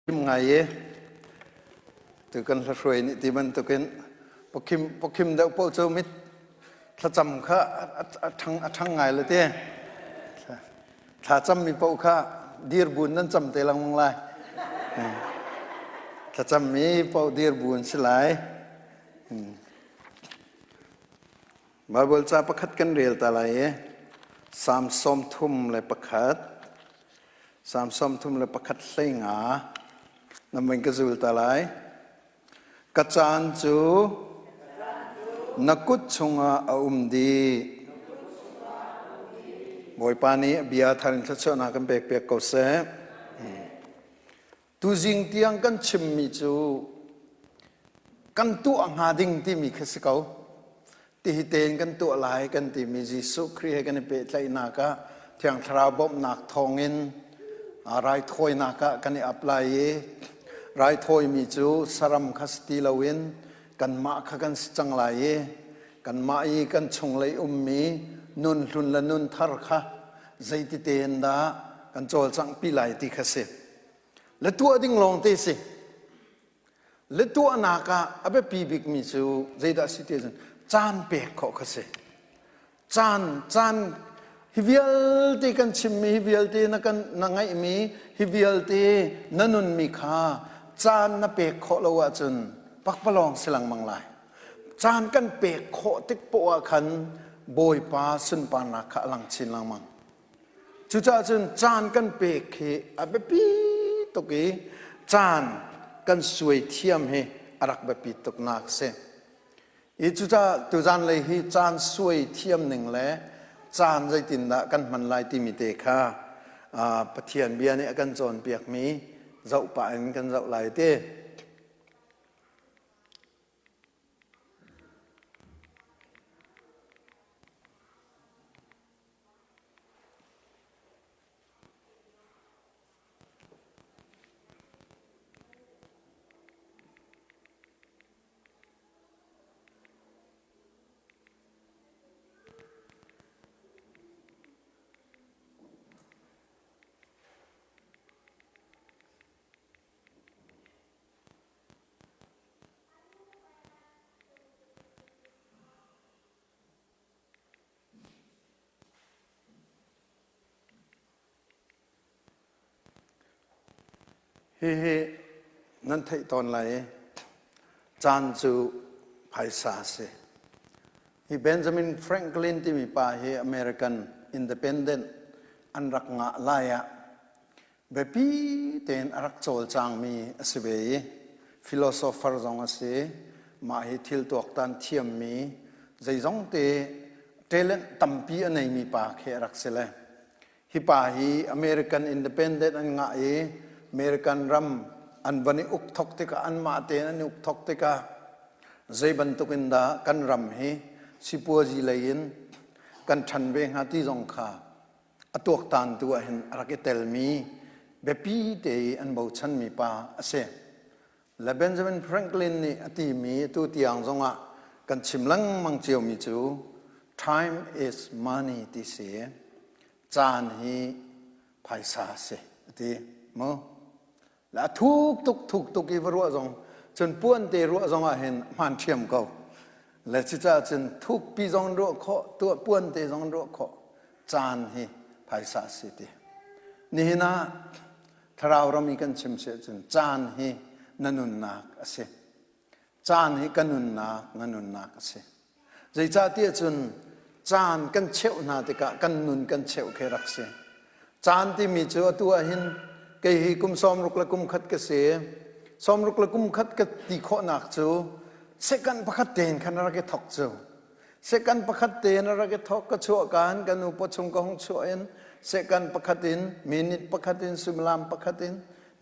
Kim ngai i tu kan hlahruai nih ti bantukin pawkhim pawkhim deuh paoh cu mit thlacam kha a ṭhang a ṭhang ngai le ti thlacam mi paoh kha dir buin nan cam te lengmang lai thlacam mi paoh dir buin si lai Bible ca pakhat kan rel ta lai i Psalm 31 Psalm 31 hleinga na mui ka zul ta lai. Ka caan cu na kut chungah a um dih. Bawipa nih a bia thar in thluachuahnak kan pek piak ko seh. Tuzing tiang kan chimmi cu kan tuah hnga ding timi kha si ko. Tihi tein kan tuah lai kan timi Jesuh Khrih he kan i pehtlaihnak ah Thiang Thlarau bawmhnak thawngin raithawinak ah kan i ap lai i raithawimi cu saram kha si ti loin kanmah kha kan si cang lai i kanmah i kan chunglei ummi nun hlun le nun thar kha zeiti tein dah kan cawlcanghpi lai ti kha si. Le tuah ding lawng te si. Le tuahnak ah a biapi bikmi cu zeidah si ti cun caan pek khawh kha si. Caan caan hi vialte kan chimmi hi vialte na kan na ngaihmi hi vialte na nunmi kha caan na pek khawh lo ahcun pakpalawng si lengmang lai. Caan kan pek khawh tik poah ah khan Bawipa sunparnak kha a lang chin lengmang. Cucaah cun caan kan pek hi a biapi tuk i caan kan suai thiam hi a rak biapi tuknak a si. I cucaah tuzan lei hi caan suai thiam ning le caan zeitindah kan hman lai timi te kha Pathian bia nih a kan cawnpiakmi zoh pah in kan zoh lai ti. Hihi nan theih tawn lai i caan cu phaisa a si. Hi Benjamin Franklin timi pa hi American Independent an rak ngah lai ah biapi tein a rak cawlcangmi a si ve i philosopher zong a si. Mah hi thil tuaktan thiammi zeizong te talent tampi a neimi pa khi a rak si le hi pa hi American Independent an ngah i American ram an van i uk thok tikah anmah tein an i uk thok tikah zei bantuk in dah kan ram hi sipuazi lei in kan ṭhan ve hnga ti zong kha a tuaktan tu ah hin a rak i telmi biapi te i an bochanmi pa a si. Le Benjamin Franklin nih a timi tu tiang zongah kan chim lengmang ciomi cu time is money ti si. Caan hi phaisa a si a ti mu. Le a thuk tuk thuk tuk i va ruah zong cun puan te ruah zong ah hin hmaan ṭhiam ko. Le cucaah cun thukpi zong ruah khawh, tuah puan te zong ruah khawh. Caan hi phaisa a si ti. Nihin ah thlarau ram i kan chim si ahcun caan hi na nunnak a si. Caan hi ka nunnak, na nunnak a si. Zeicahtiah cun caan kan cheuh hna tikah kan nun kan cheuh khi rak si. Caan timi cu atu ah hin kei hi kum 60 le kum khat ka si. 60 le kum khat ka ti khawhnak cu second pakhat tein khan a rak i thok cu. Second pakhat tein a rak i thok ka chuah kaan ka nu pawchung ka hung chuah in second pakhat in minute pakhat in suimilam pakhat in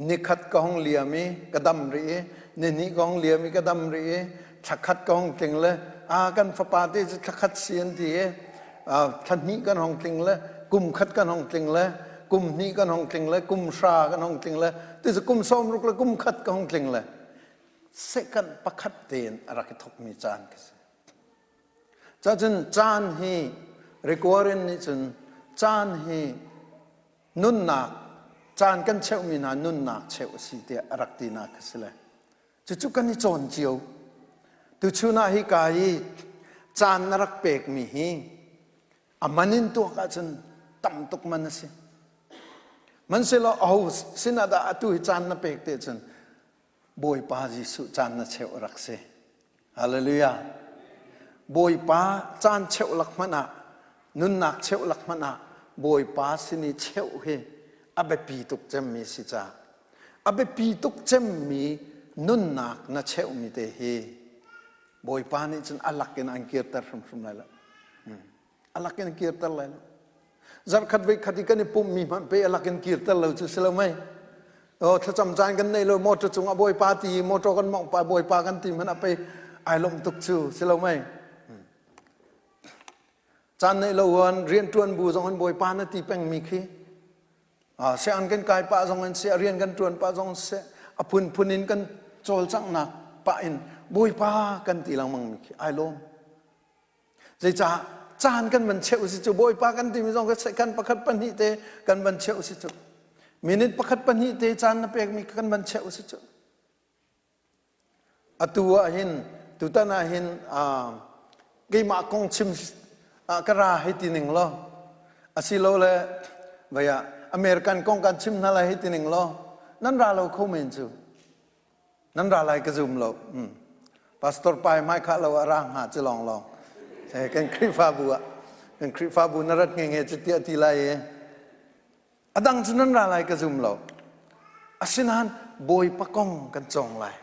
nikhat ka hung liam i ka dam rih i nihnih ka hung liam i ka dam rih i thlakhat ka hung tling le a kan fapa te cu thlakhat si an ti i thla hnih kan hung tling le kum khat kan hung tling le kum hnih kan hung tling le kum hra kan hung tling le ti cu kum 60 le kum khat ka hung tling le second pakhat tein a rak i thokmi caan ka si cacun caan hi requiring nih cun caan hi nunnak. Caan kan cheuhmi hna nunnak cheuh a si tiah a rak tinak kha si le. Cucu kan i cawn cio. Tuchun ah hika i caan na rak pekmi hi a man in tuak ahcun tam tuk man a si. Hmanhsehlaw aho sinah dah atu hi caan na pek te cun Bawipa Jesuh caan na cheuh a rak si. Hallelujah. Bawipa caan cheuh lak hmanh ah nunnak cheuh lak hmanh ah Bawipa sin i cheuh hi a biapi tuk cemmi si ca. A biapi tuk cemmi nunnak na cheuhmi te hi Bawipa nih cun a lak in an kirter hrimhrim lai lo. A lak in kirter lai lo. Zarhkhat voikhat i kan i pumhmi hmanh pe a lak in kirter lo cu si lo mei. Oh, thlacam caan kan nei lo motor cungah Bawipa ti motor kan mongh pa Bawipa kan ti hmanh a pe ai lawmh tuk cu si lo mei. Caan neih lo an rianṭuan bu zong in Bawipa na ti pengmi khi sianginn kan kai pah zong in seh rian kan ṭuan pah zong seh a phunphun in kan cawlcanghnak pah in Bawipa kan ti lengmang mi khi ai lawm. Zeicah caan kan van cheuh si cu Bawipa kan timi zong kan pakhat pahnih te kan van cheuh si cu minute pakhat pahnih te caan na pekmi kan van cheuh si cu atu ah hin tutan ah hin keimah kong chim ka ra hei ti ning law asilole vei ah American kong kan chim hna lai hei ti ning law nan ra lo kho men cu Nan ra lai ka zum lo. Pastor pai hmai khah lo ah ra hnga ci lawng lawng. Kan Khrihfabu ah kan Khrihfabu na rat nge nge cu tiah ti lai i a dang cu nan ra lai ka zum lo. Asinain Bawipa kong kan cawng lai.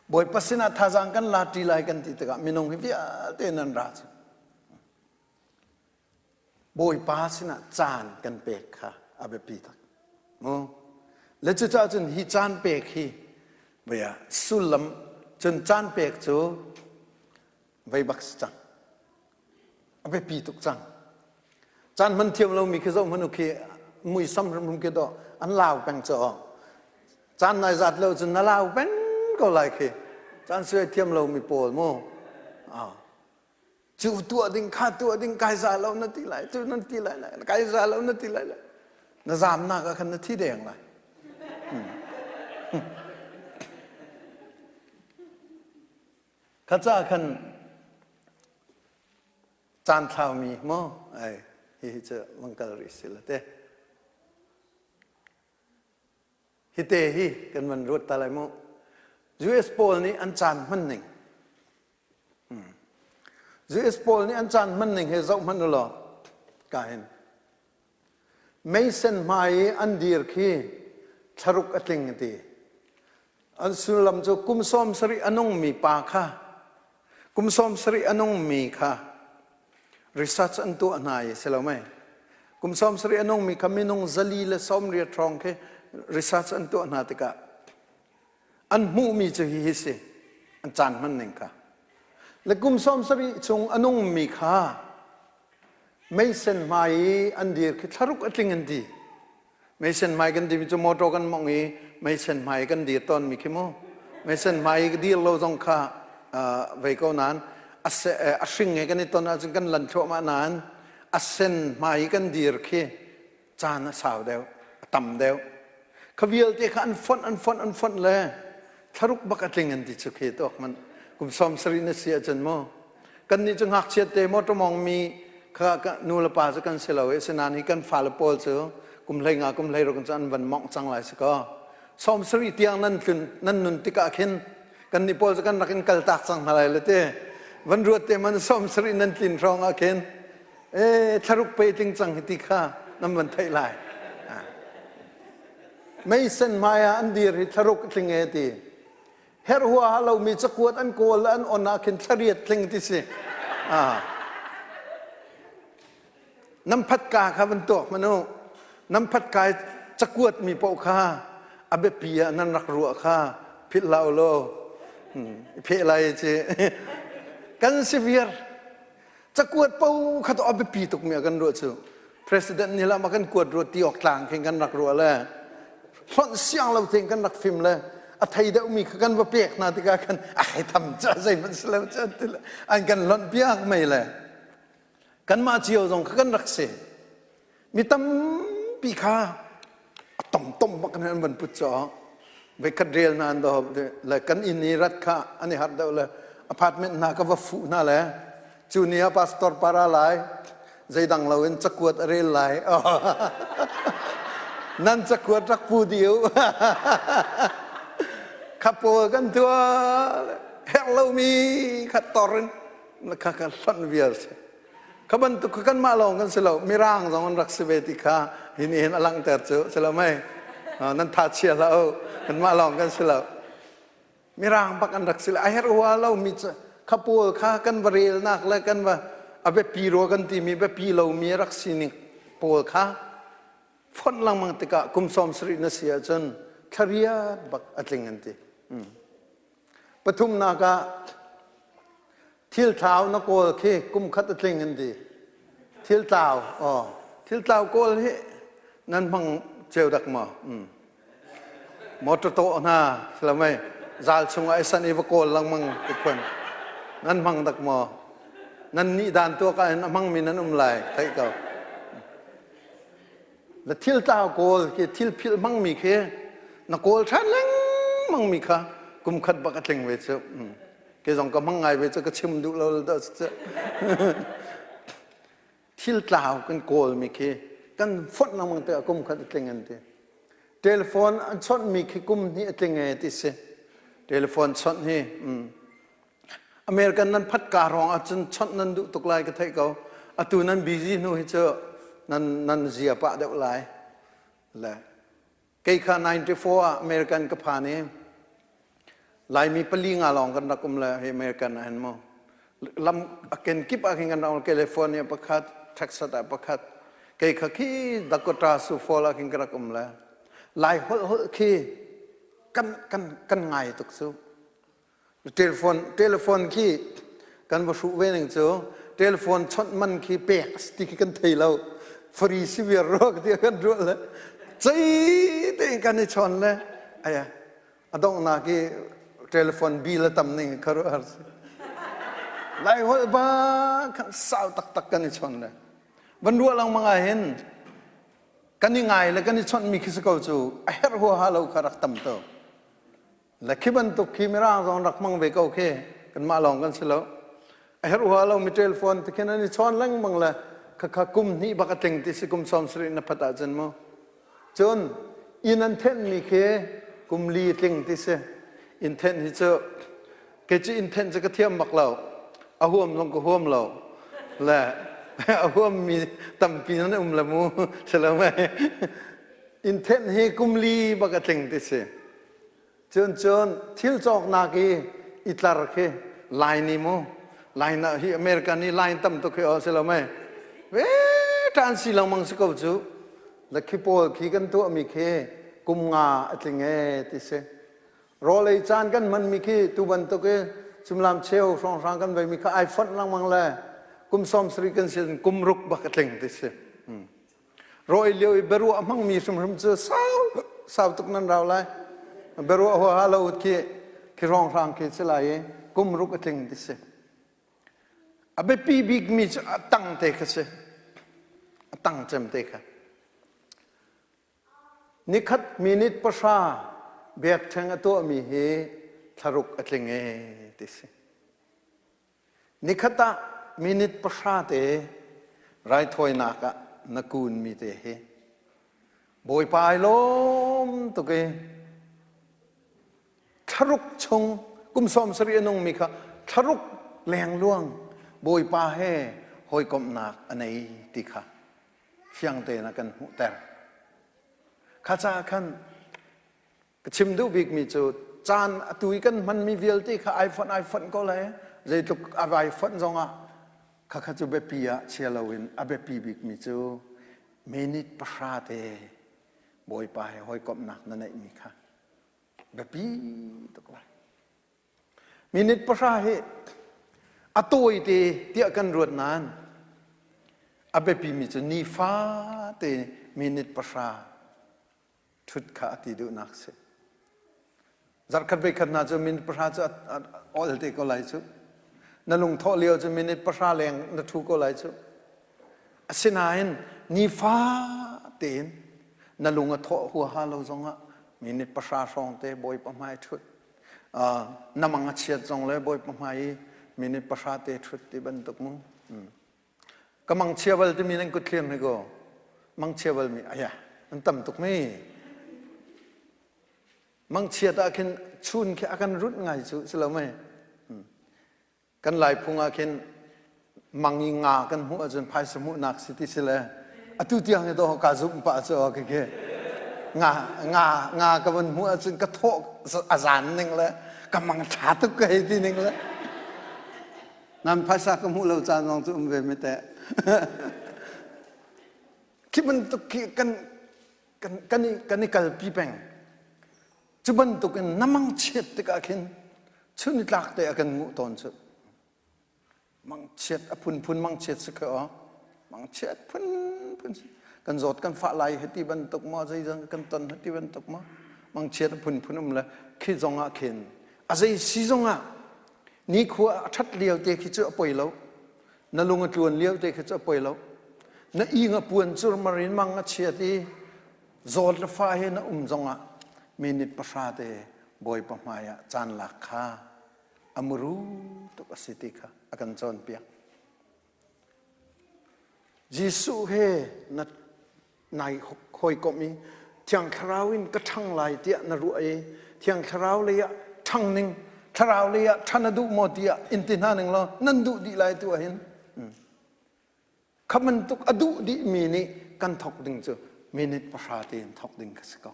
Bawipa sinah thazaang kan la ṭi lai kan ti tikah minung hi vialte nan ra cu. Bawipa sinah caan kan pek kha a biapi tak. Mu. Le cucaah cun hi caan pek hi vei ah sullam cun caan pek cu vei bak si cang. A biapi tuk cang. Caan hman thiam lomi khi zoh hmanh u khi muisam hrimhrim khi dawh an lau peng cu aw. Caan nai zat lo cun na lau peng ko lai khi. Caan suai thiam lomi pawl mu. Ah. Cu tuah ding kha tuah ding kai za lo na ti lai cu nan ti lai lai kai za lo na ti lai lai na zamnak ah khan na thi deng lai. Kha ca khan caan thlaumi maw ai hihi cu mangkal rih si la te. Hite hi kan van ruat ta lai mu. US pawl nih an caan hman ning US pawl nih an caan hman ning hi zoh hmanh u law ka hin meisen hmai i an dir khi thlaruk a tling a ti. An sullam cu kum 70 a nungmi pa kha kum 70 a nungmi kha research an tuah hna i si lo mei kum 70 a nungmi kha minung 480 hrawng khi research an tuah hna tikah An hmuhmi cu hihi si, an caan hman ning kha. Le kum 70 chung a nungmi kha meisen hmai i an dir khi thlaruk a tling an ti. Meisen hmai kan timi cu motor kan mong i meisen hmai kan dir tawnmi khi mu. Meisen hmai i dir lo zong kha vei ko nain a hring he kan i ton ahcun kan lan thluahmah nain a sen hmai i kan dir khi caan a sau deuh, a tam deuh. Kha vialte kha an fonh, an fonh, an fonh le thlaruk bak a tling an ti cu khi tuak man. Kum 70 na si ahcun mu. Kan nih cu ngakchia te motor mong mi kha nu le pa cu kan si lo i asinain hi kan fale pawl cu kum 15 kum 16 cu an van mongh cang lai si kaw. 70 tiang nan tlun nan nun tikah khin kan nih pawl cu kan rak in kal tak cang hna lai le te. Van ruat te man 70 nan tlin hrawng ah khin e thlaruk pe tling cang hi ti kha nan van theih lai. Meisen hmai ah an dir hi thlaruk tling e ti. Herh huaha lomi cakuat an kawl an on ah khin thlariat tling ti si. Nan phatka kha van tuak hmanh u. Nan phatka cakuat mi paoh kha a biapi ah nan rak ruah kha philh hlah u law. I pheh lai ci. Kan si viar. Cakuat po kha to a biapi tuk mi a kan ruah cu. President nih lam a kan kuat ruah ti awk tlang khin kan rak ruah le hlonh siang lo tein kan rak fim le a thei deuh mi kha kan va pek hna tikah khan a hei tham cu zeihmanh si lo cu ti le an kan hlonh piak mei le kanmah cio zong kha kan rak si. Mi tampi kha. A tom tom bak in an van put caw. Veikhat rel na an do le kan inn i rat kha an i harh deuh le apartment hna ka va fuh hna le cu ni ah pastor para lai zeidang lo in cakuat a rel lai. Nan cakuat rak pu diu. Kha pawl kan tuah herh lomi kha tor in kha kha hlonh vial si. Kha bantuk kha kanmah lawng kan si lo, Mirang zong an rak si ve ti kha hi nih hin a langhter cu si lo mei? Nan tha chia hlah u, kanmah lawng kan si lo. Mirang bak an rak si lo. A herh hua lo mi kha pawl kha kan va relnak le kan va a biapi rua kan timi biapi lomi a rak sining pawl kha fonh lengmang tikah kum 70 na si ahcun thlariat bak a tling an ti. Pathumnak ah thil thlau na kawl khi kum khat a tling an ti. Thil tlau, oh, thil tlau kawl hi nan hmang ceu dak maw? Mm. Motor tawh hna, silamai, zal chungah i san i va kawl lengmang ti khun. Nan hmang dak maw? Nan nih dan tuak ah hin a hmangmi nan um lai, theih ko. Na thil tlau kawl khi thil philh hmangmi khi na kawl ṭhan lengmang mi kha kum khat bak a tling ve cu. Ke zong ka hmang ngai ve cu ka chim duh lo dah cu. Thil tlau kan kawl mi khi kan fonh lengmang te ah kum khat a tling an ti. Telephone an chawnh mi khi kum hnih a tling e ti si. Telephone chawnh hi American nan phat ka ruang ahcun chawnh nan duh tuk lai ka theih ko. Atu nan busy hnu hi cu nan nan zia pah deuh lai. Le kei kha 94 ah American ka phan i Laimi pali nga lawng kan rak um le hi American ah hin mu. Lam a kenkip ah khin kan rak um California pakhat, Texas ah pakhat. Kei kha khi Dakota Sioux Falls ah khin ka rak um le Lai holh holh khi kan kan kan ngai tuk cu. Telephone telephone khi kan va hruh ve ning cu telephone chawnh man khi pek ti khi kan thei lo free si viar rua ti kan ruah le cei tein kan i chawn le aya a donghnak i telephone bill a tam ning kha ruah har si lai holh ba khan sau taktak kan i chawn le van ruah lengmang ah hin kan i ngai le kan i chawnh mi khi si ko cu a herh huaha lo kha rak tam to Le khi bantuk khi Mirang zong rak hmang ve ko khi kanmah lawng kan si lo. A herh hua lo mi telephone te khin an i chawn lengmang le khakha kum hnih bak a tling ti si kum 70 na phat ahcun mu. Cun inn an thenhmi khi kum li tling ti si. Inn thenh hi cu kei cu inn thenh cu ka thiam bak lo. A huam zong ka huam lo. Le a huammi tampi nan um le mu. Si lo mei. Inn thenh hi kum li bak a tling ti si. Cun cun thil cawknak i i tlar khi line i mu line ah hi American i line tam tuk hi aw si lo mei ve ṭan si lengmang si ko cu le khi pawl khi kan tuahmi khi kum nga a tling e ti si rawl ei caan kan hmanmi khi tu bantuk i cumlam cheu hrawnghrang kan veimi kha ai fonh lengmang le kum 70 kan si kum ruk bak a tling ti si Rawi lio i biaruah hmangmi hrimhrim cu sau sau tuk nan rau lai. Biaruah huaha lo khi khi hrawnghrang khi si lai i kum ruk a tling ti si. A biapi bikmi cu a tang te kha si. A tang cem te kha. Nikhat minute pahra biakṭheng a tuahmi hi thlaruk a tling e ti si. Nikhat ah minute pahra te raithawinak ah na kunmi te hi Bawipa ai lawm tuk i thlaruk chung kum 70 a nungmi kha thlaruk lengluang Bawipa he hawikomhnak a nei ti kha fiang tein a kan hmuhter. Kha caah khan Ka chim duh bikmi cu caan atu i kan hmanmi vialte kha ai fonh ai fonh ko lai. Zeitluk a vai fonh zongah khakha cu biapi ah chia loin a biapi bikmi cu minute pahra te Bawipa he hawikomhnak na neihmi kha biapi tuk lai. Minute pahra hi a tawi te tiah kan ruat nain a biapimi cu nifate minute pahra ṭhut kha a ti duhnak si. Zarhkhat voikhat hna cu minute pahra cu a ol te ko lai cu. Na lungthawh lio cu minute pahra leng na ṭhu ko lai cu. Asinain nifa tein Na lung a thawh huaha lo zongah minute pahra hrawng te Bawipa hmai ṭhut. Na mang a chiat zong le Bawipa hmai i minute pahra te ṭhut ti bantuk mu. Ka mang chia bal timi nan kut thlir hnik aw. Mang chia bal mi aya an tam tuk mi. Mang chiat ah khin chun khi a kan runh ngai cu si lo mei. Kan lai phung ah khin mang i nga kan hmuh ahcun phaisa hmuhnak si ti si le atu tiang hi to ka zumh pah cu ke ke nga nga nga ka van hmuh ahcun ka thawh a zan ning le ka mang ṭha tuk ka hei ti ning le nan phaisa ka hmuh lo caan zong cu um ve mi teh khi bantuk khi kan kan kan i kan i kalpi peng cu bantuk in na mang chiat tikah khin chun nitlak te a kan nguh tawn cu Mangchiat a phunphun mangchiat si kho aw. Mangchiat phunphun si. Kan zawt kan fah lai hiti bantuk maw zeizong kan ton hiti bantuk maw mangchiat a phunphun um le khi zong ah khin a zei si zong ah nikhua a ṭhat lio te khi cu a poi lo. Na lung a tluan lio te khi cu a poi lo. Na ing a puan curmar in mang a chiat i zawt le fa he na um zong ah minute pahra te Bawipa hmai ah caan lak kha a muru tuk a si ti kha a kan cawnpiak. Jesuh he na nai hawikomh i Thiang Thlarau in ka ṭhang lai tiah na ruah i Thiang Thlarau lei ah ṭhang ning Thlarau lei ah ṭhan a duh maw tiah in ti hna ning law nan duh dih lai tu ahhin kha bantuk a duh dihmi nih kan thawk ding cu minute pahra tein thawk ding ka si ko.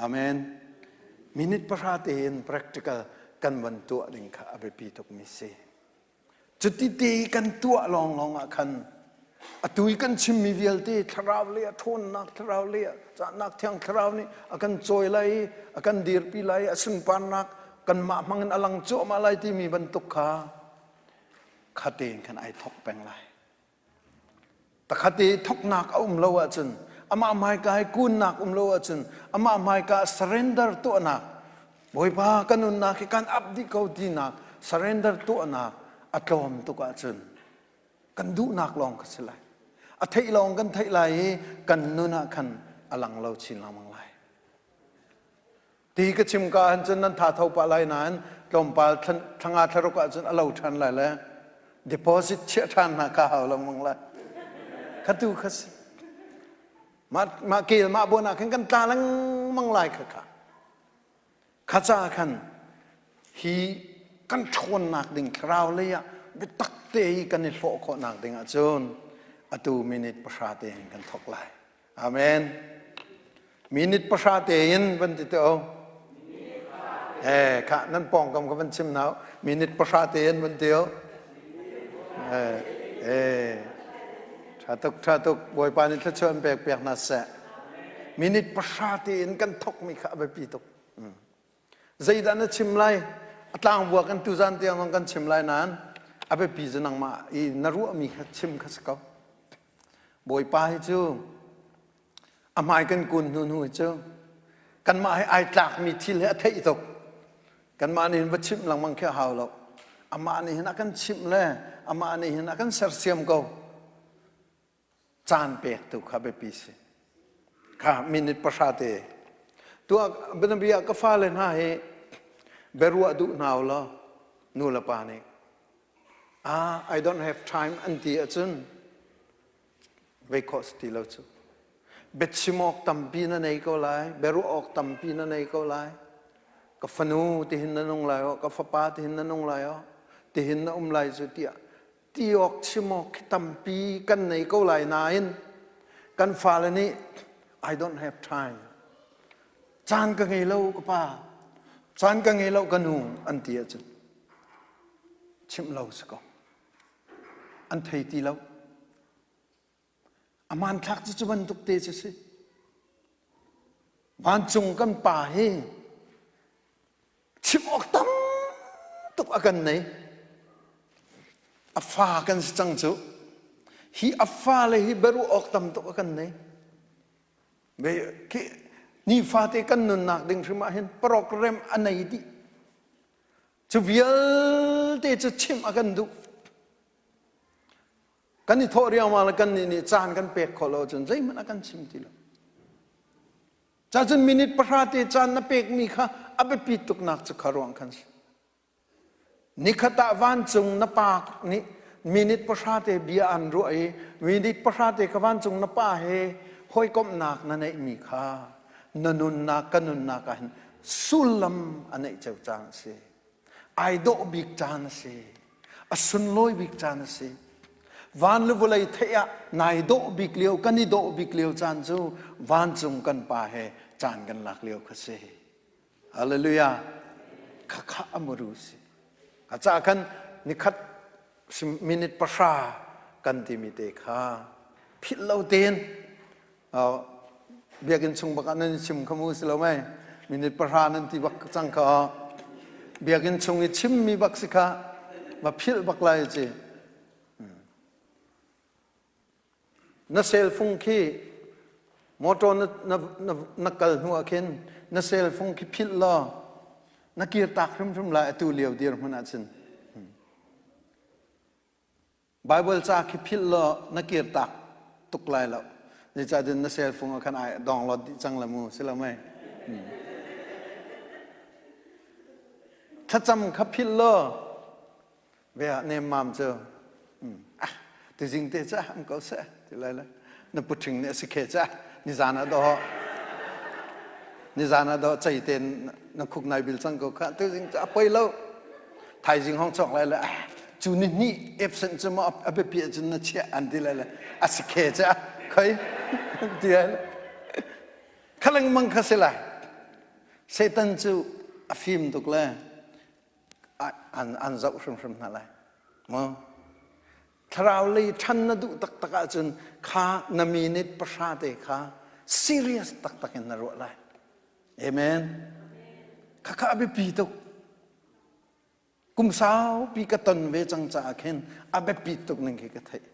Amen. Minute pahra tein practical kan van tuah ding kha a biapi tukmi si. Cuti te kan tuah lawnglawng ah khan atu i kan chimmi vialte thlarau lei a ṭhawnnak thlarau lei ah cahnak thiang thlarau nih a kan cawi lai i a kan dirpi lai i a sunparnak kanmah hmangin a lang cuahmah lai timi bantuk kha kha tein khan ai thawk peng lai. Takhat i thawknak a um lo ahcun amah hmaika i kunnak um lo ahcun amah hmaika surrender tuahnak Bawipa ka nunnak hi kan ap dih ko tinak surrender tuahnak a tlawm tuk ahcun kan duhnak lawng ka si lai. A theih lawng kan theih lai i kan nun ah khan a lang lo chin lengmang lai. Ti ka chim ka ahcun cun nan tha tho pah lai nain tlawmpal thlanga thlaruk ahcun a lo ṭhan lai le deposit chiah ṭhan hna ka hau lengmang lai. Kha tu kha si. Mah, mah kel mah buan ah khan kan tla lengmang lai kha kha. Kha ca khan hi kan ṭhawnnak ding thlarau lei ah biatak te i kan i hlawh khawhnak ding ahcun atu minute pahra te hin kan thawk lai. Amen. Minute pahra tein van ti te o. Eh, kha nan pawngkam ka van chim nau. Minute pahra tein van ti o. Eh, eh. Tha tuk, tha tuk. Bawipa nih thluachuah an pek piak hna seh. Minute pahra tein kan thok mi kha a biapi tuk. Mm. Zeidah na chim lai? A tlangvua kan tuzan tiang zong kan chim lai nain a biapi cu nangmah i na ruahmi kha chim kha si ko. Bawipa hi cu a hmai kan kun hnu hnu hi cu kanmah he ai tlakmi thil hi a theih tuk. Kanmah nih hin va chimh lengmang khi a hau lo. Amah nih hin a kan chimh le amah nih hin a kan sersiam ko. Caan pek tu kha biapi si. Kha minute pahra te. Tuah bianabia ka fale hna hi biaruah duh hna u law nu le pa nih ah I don't have time an ti ahcun vei khawh si ti lo cu. Biachim awk tampi na nei ko lai, biaruah awk tampi na nei ko lai. Ka fanu tihin na nung lai aw, ka fapa tihin na nung lai aw, tihin na um lai cu tiah ti awk chim awk khi tampi kan nei ko lai nain kan fale nih I don't have time. Caan ka ngei lo ka pa, caan ka ngei lo ka nu an ti ahcun chimh lo si ko. An thei ti lo. A hmanthlak cu cu bantuk te cu si. Vancung kan pa hi chim awk tam tuk a kan nei. A fa kan si cang cu. Hi a fale hi biaruah awk tam tuk a kan nei. Nifate kan nunnak ding hrim ah hin program a nei dih. Cu vialte cu chimh a kan duh. Kan i thawh riangmang le kan nih nih caan kan pek khawh lo ahcun zeihmanh a kan chim ti lo. Cacun minute pahra te caan na pekmi kha a biapit tuknak cu kha ruang khan si. Nikhat ah vancung na pa nih minute pahra te bia an ruah i minute pahra te kha vancung na pa he hawikomhnak na neihmi kha na nunnak ka nunnak ah hin sullam a neih ceu caan a si. Ai dawh bik caan a si. A sunlawi bik caan a si. Van le vawlei theih ah nai dawh bik lio kan i dawh bik lio caan cu vancung kan pa he caan kan lak lio kha si. Hallelujah. Khakha amuru si. A ca khan nikhat minute pahra kan timi te kha philh lo tein biakinn chung bak ah nan chim kha mu si lo mei minute pahra nan ti bak cang kha biakinn chung i chimmi bak si kha va philh bak lai ci Na cellphone khi motor na, na, na, na kal hnu ah khin na cellphone khi philh law na kir tak hrimhrim lai atu lio dirhmun ahcun. Bible ca khi philh law na kir tak tuk lai lo. Zeicahtiah na cellphone ah khan ai download dih cang la mu si lo mei. Thlacam kha philh law Ve ah nemmam cu ah tuzing te ca am ko seh ti lai le na puṭhing nih a si khe ca nizan ah dawh nizan ah dawh cei ten na khuk nai bil cang ko kha tuzing cu a poi lo thaizing hong chok lai le ah cu ni hnih absent cu maw a biapi ahcun na chiah an ti lai le a si khe ca khoi ti lai le kha lengmang kha si lai Satan cu a fim tuk le an, an zoh hrimhrim hna lai mu thlarau lei ṭhan na duh taktak ahcun kha na minute pahra te kha serious taktak in na ruah lai amen khakha a biapi tuk kum saupi ka ton ve cang caah khin a biapi tuk ning khi ka theih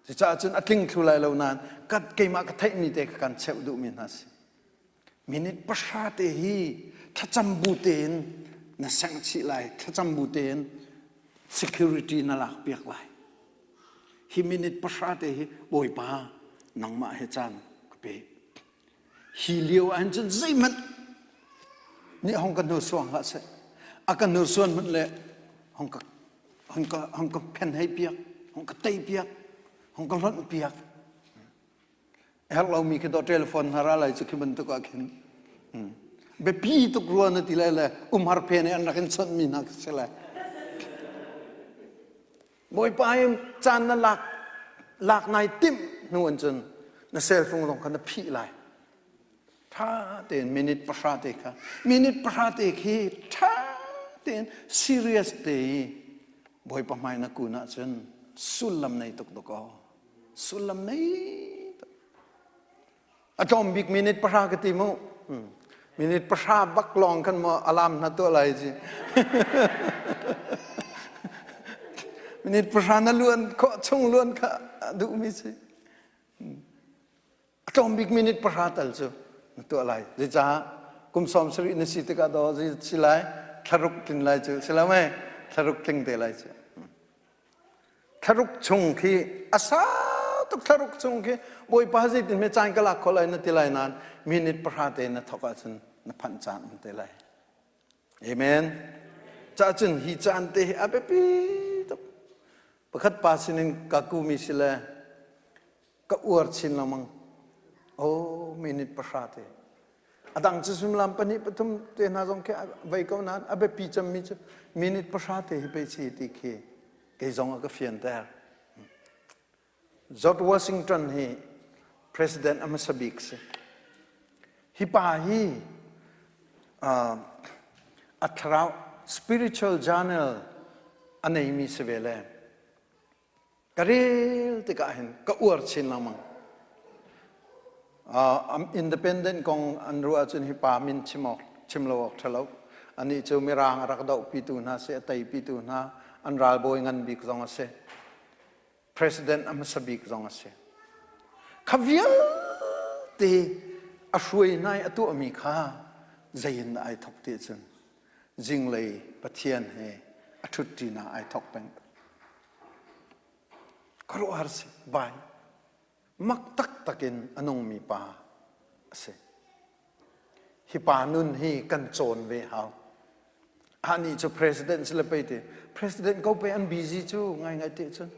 cucaah cun a tling thlu lai lo nain ka keimah ka theihmi te kha kan cheuh duhmi hna si Minute pahra te hi thlacam bu tein na sengh chih lai, thlacam bu tein security na lak piak lai. Hi minute pahra te hi Bawipa nangmah he caan ka pe. Hi lio ahhin cun zeihmanh nih hong ka hnursuang hlah seh. A ka hnursuan hmanh le hong ka hong ka hong ka phen hei piak, hong ka tei piak, hong ka hlonh piak. Herh lomi khi dawh telephone hna ra lai cu khi bantuk ah khin biapi tuk rua na ti lai le umhar phen an rak in chonhmi hna khi si lai. Bawipa in caan na lak lak nai timh hnu an cun na cell phone zong kha na phih lai. Tha tein minute pahra te kha minute pahra te khi tha tein serious te i Bawipa hmai na kun ahcun sullam nei tuk tuk aw. Sullam nei tuk. A tlawm bik minute pahra ka ti mu. Minute pahra bak lawng khan maw alarm hna tuah lai ci. Minute pahra na luan khawh chung luan kha a duhmi si. A tlawm bik minute pahra tal cu na tuah lai. Zeicah kum sawm sarih na si tikah daw si lai thlaruk tlin lai cu si lo mei thlaruk tling te lai cu. Thlaruk chung khi a sau tuk thlaruk chung khi Bawipa zeitin hme caan ka lak khawh lai na ti lai nain minute pahra te na thawk ahcun na phanh caan um te lai. Amen. Cah cun hi caan te hi a biapi tuk. Pakhat pa sinin ka kumi si le ka uar chin lengmang. Oh, minute pahra te. A dang cu suimilam pahnih pathum te hna zong khi vei ko nain a biapi cemmi cu minute pahra te hi pei si ti khi kei zong a ka fianter. George Washington hi president a hmasa bik si. Hi pa hi uh, a thlarau spiritual journal a neimi si ve le Ka rel tikah hin ka uar chin lengmang. Uh, independent kong an ruah ahcun hi pa min chim awk chim lo awk ṭhalo. Anih cu Mirang a rak dohpitu hna si, a teipitu hna, an ralbawi ngan bik zong a si. President a hmasa bik zong a si. Kha vialte a hruai hna i a tuahmi kha zei in dah ai thawk ti ahcun zinglei Pathian he a ṭhutṭinak ai thawk peng. Khuaruahhar si vai mak taktak in a nungmi pa a si. Hi pa nun hi kan cawn ve hau. Anih cu president si le pei ti. President ko pei an busy cu ngaingai te cun.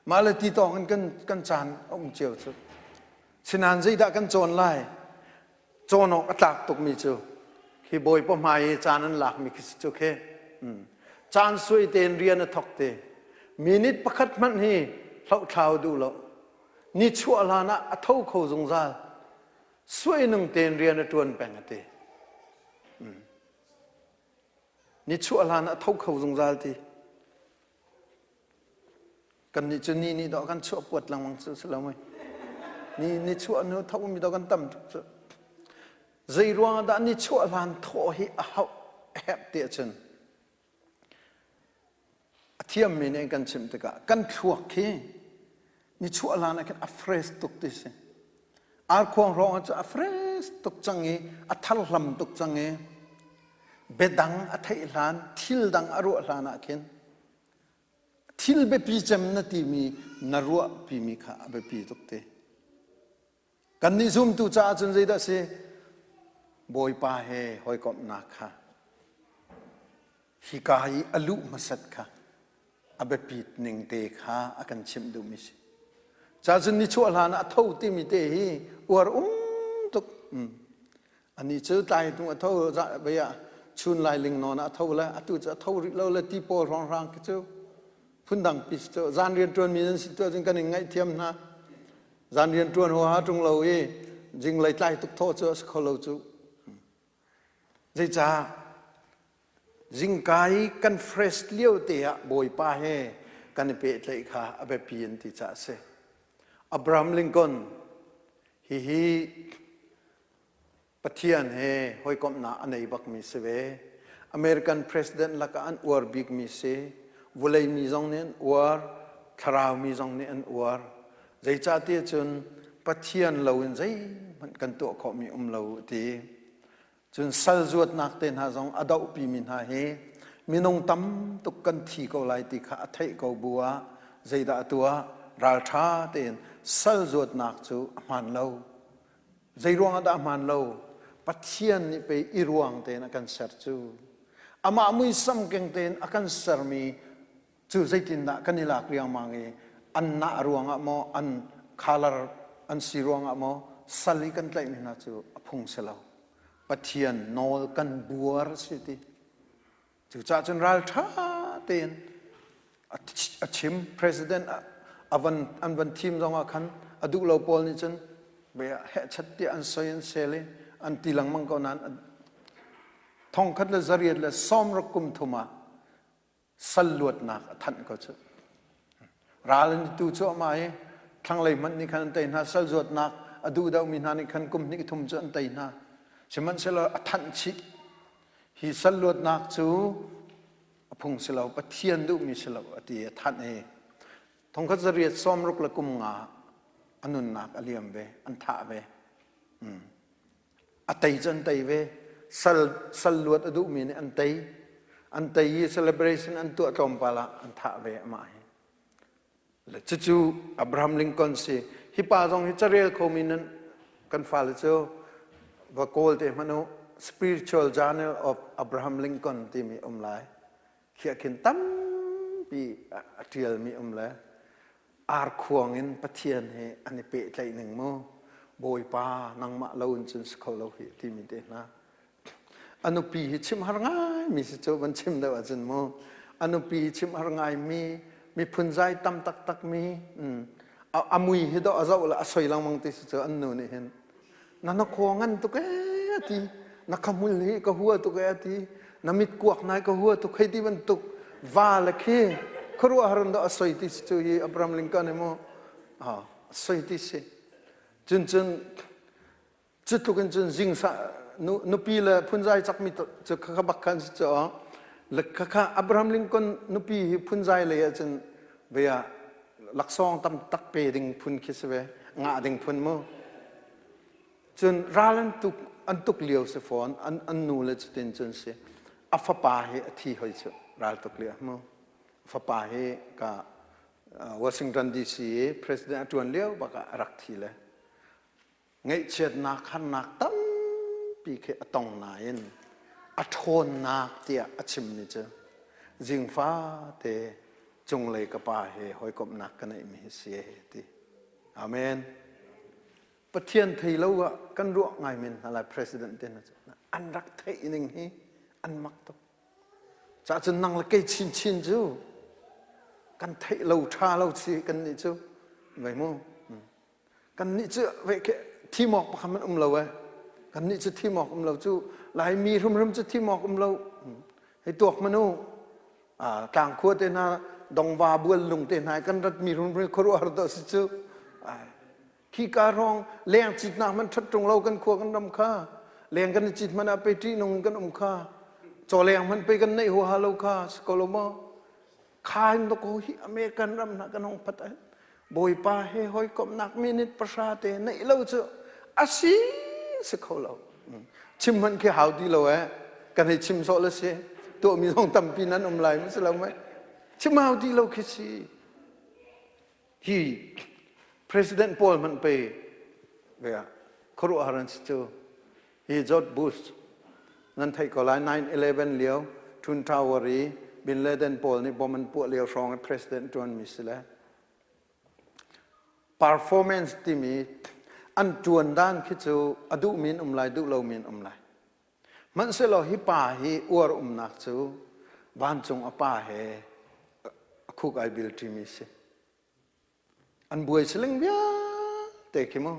Mah le ti tawng in kan, kan caan a um cio cu. Sinain zeidah kan cawn lai? Cawn awk a tlak tukmi cu khi bawipa hmai i caan an lakmi khi si cu khi. Caan suai tein rian a thawk te. Minute pakhat hmanh hi hlohthlau duh lo. Ni chuah hlan ah a tho kho zungzal. Suai nung tein rian a ṭuan peng a ti. Ni chuah hlan ah a tho kho zungzal ti. Kannih cu ni nih dawh kan chuah puat lengmang cu si lo mei. Ni ni chuah nu tho mi dawh kan tam tuk cu. Zei ruang dah ni chuah hlan thawh hi a hauh a herh ti ahcun a thiammi nih an kan chimh tikah kan thluak khi ni chuah hlan ah khin a fresh tuk ti si. Arkhuang hrawng ah cun a fresh tuk cang i a tharhlam tuk cang i biadang a theih hlan thil dang a ruah hlan ah khin Thil biapi cem na timi na ruahpimi kha a biapi tuk te. Kannih zumtu caah cun zeidah si? Bawipa he hawikomhnak kha hika i a luh hmasat kha a biapit ning te kha a kan chimh duhmi si. Ca cun nichuah hlan ah a tho timi te hi uar um tuk. Anih cu tlai hnu a tho vei ah chun lai ling nawn ah a tho le atu cu a tho rih lo le ti pawl hrawnghrang khi cu phundang pi cu zan rian ṭuan mi nan si tu ahcun kan in ngaihthiam hna. Zan rian ṭuan huaha ṭung lo i zinglei tlai tuk thawh cu a si kho lo cu. Zeicah zingka i kan fresh lio te ah Bawipa he kan i pehtlaih kha a biapi an ti caah a si. Abraham Lincoln hihi Pathian he hawikomhnak a nei bakmi si ve. American president lakah an uar bikmi si. Vulei mi zong nih an uar, thlarau mi zong nih an uar. Zeicahtiah cun Pathian loin zeihmanh kan tuah khawhmi um lo ti. Cun sal zuatnak te hna zong a dohpimi hna hi minung tam tuk kan thi ko lai ti kha a theih ko bu ah zeidah a tuah? Ralṭha tein sal zuatnak cu a hmaan lo. Zeiruang ah dah hmaan lo? Pathian nih pei i ruang tein a kan ser cu. Amah muisam keng tein a kan sermi cu zeitindah kan i lak riangmang i an nah ruangah maw an color an si ruangah maw sal i kan tlaihmi hna cu a phung si lo. Pathian nawl kan buar si ti. Cucaah cun ralṭha tein a chim president a van an van thim zongah khan a duh lo pawl nih cun hehchat tiah an soi an sel i an ti lengmang ko nain 1860 ah sal luatnak a thanh ko cu. Ral an i tu cuahmah i thlanglei hmanh nih khan an tei hna sal zuatnak a duh deuhmi hna nih khan kum hnih thum cu an tei hna. Sihmanhsehlaw a thanh chih. Hi sal luatnak cu a phung si lo, Pathian duhmi si lo a ti a thanh i 1865 a nunnak a liam ve, an thah ve. A tei cu an tei ve. Sal, sal luat a duhmi nih an tei. An tei i celebration an tuah tlawmpal ah an thah ve amah hi. Le cucu Abraham Lincoln si. Hi pa zong hi carel khomi nan kan fale cu va kawl te hmanh u Spiritual Journal of Abraham Lincoln timi um lai. Khi ah khin tampi a ṭialmi um le arkhuang in Pathian he an i pehtlaih ning mu Bawipa nangmah lo in cun si kho lo hi timi te hna a nupi hi chim har ngai mi si cu van chim deuh ahcun mu a nupi hi chim har ngai mi miphun zai tam taktak mi a mui hi dawh a zoh le a soi lengmang ti si cu an nu nih hin na na khaw ngan tuk ee a ti na khahmul hi ka hua tuk ee a ti na mit kuak nai ka hua tuk hei ti bantuk va le khi khuaruahhar in dah a soi ti si cu hi Abraham Lincoln hi mu a soi ti si cun cun cu tluk in cun zing sa nupi le phunzai cakmi cu kha bak khan si cu le kha Abraham Lincoln nupi hi phunzai lei ah cun vea laksawng tam tak pe ding phun khi si ve ngah ding phun mu cun ral an tuk an tuk lio si fawn an an nu le cutin cun si a fapa hi a thi hoi cu ral tuk lio mu fapa hi ka Washington DC i president a tuan lio bak ah a rak thi le Ngaihchiatnak harnak tampi. tampi khi a tong nain a ṭhawnnak tiah a chimmi cu zingfate cunglei ka pa he hawikomhnak ka neihmi hi si ti. Amen. Pathian thei lo ah kan ruah ngai men hna lai president te hna cu an rak theih ning hi an mak tuk. Cah cun nang le kei chinchin cu kan theih lo ṭha lo si kan nih cu vei mu. Kan nih cu ve ke thim awk pakhat man um lo eh. Kan nih cu thim awk um lo cu Laimi hrimhrim cu thim awk um lo. Hei tuak manu tlangkhua te hna dongva bual lung te hna kan rat mi hrimhrim khuaruahhar dawh si cu. Khika hrawng leng citnak hmanh ṭhat ṭung lo kan khua kan ram kha leng kan i cit hmanh ah pei ṭihnung kan um kha cawleng hmanh pei kan neih huaha lo kha si ko lo maw kha in dawkaw hi American ram hna kan hong phat ah Bawipa he hawikomhnak minute pahra te neih lo cu asi si kho lo chim hmanh khi hau ti lo eh kan hei chim sawh le si tuahmi zong tampi nan um lai ma si lo mei chim hau ti lo khi si Hi President pawl hmanh pei khuaruahhar an si cu. Hi George Bush nan theih ko lai 9/11 lio Twin Tower i Bin Laden pawl nih bom an puah lio hrawng i president ṭuanmi si le performance timi an ṭuan dan khi cu a duhmi an um lai duh lomi an um lai. Hmanhsehlaw hi pa hi uar umnak cu vancung a pa he a khuk ai bil ṭimi si. An buai siling vialte khi mu.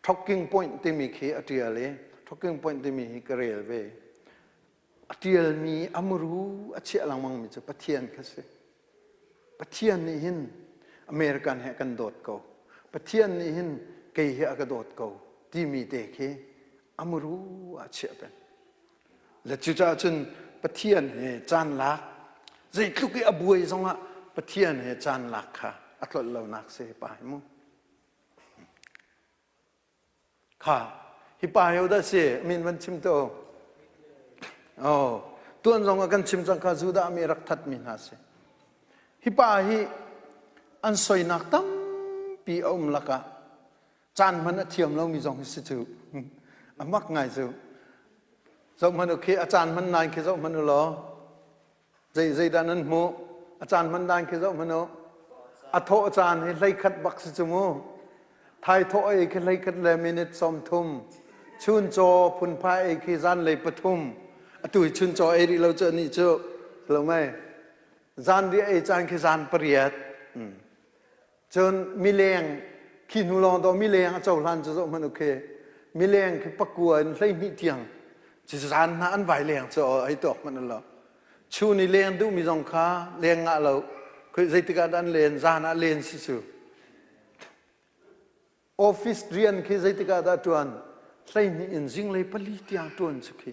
Talking point timi khi a ṭial i talking point timi hi ka rel ve. A ṭialmi a muru a chiah lengmangmi cu Pathian kha si. Pathian nih hin American he a kan dawt ko. Pathian nih hin kei hi a ka dawt ko timi te khi a muru ah chiah peng. Le cucaah cun Pathian he caan lak zeitluk i a buai zongah Pathian he caan lak kha a tlolh lonak si hi pa hi mu. Kha hi pa hi dah si min van chim to. Oh, tuan zong ah kan chim cang kha Judah mi rak that mi hna si. Hi pa hi an soinak tampi a um lakah caan hman a thiam lomi zong hi si cu a mak ngai cu zoh hmanh u khi a caan hman nain khi zoh hmanh u law zei zeidah nan hmuh a caan hman dan khi zoh hmanh u a thawh caan hi hleikhat bak si cu mu thai thawh ei khi hleikhat le minute 30 chun caw phunphai ei khi zanlei pathum atu hi chun caw ei rih lo cu ani cu lo mei zan riah ei caan khi zan pariat Cun mileng khi hnu lawng dawh mileng a cohlan cu zoh hmanh u khi mileng khi pakua in 12 tiang cu zan hna an vai leng cu hei tuak hmanh lo chun i leng duhmi zong kha leng ngah lo khoi zeitik ah dah an len zan ah len si cu office rian khi zeitik ah dah tuan 12 in zinglei pali tiang tuan cu khi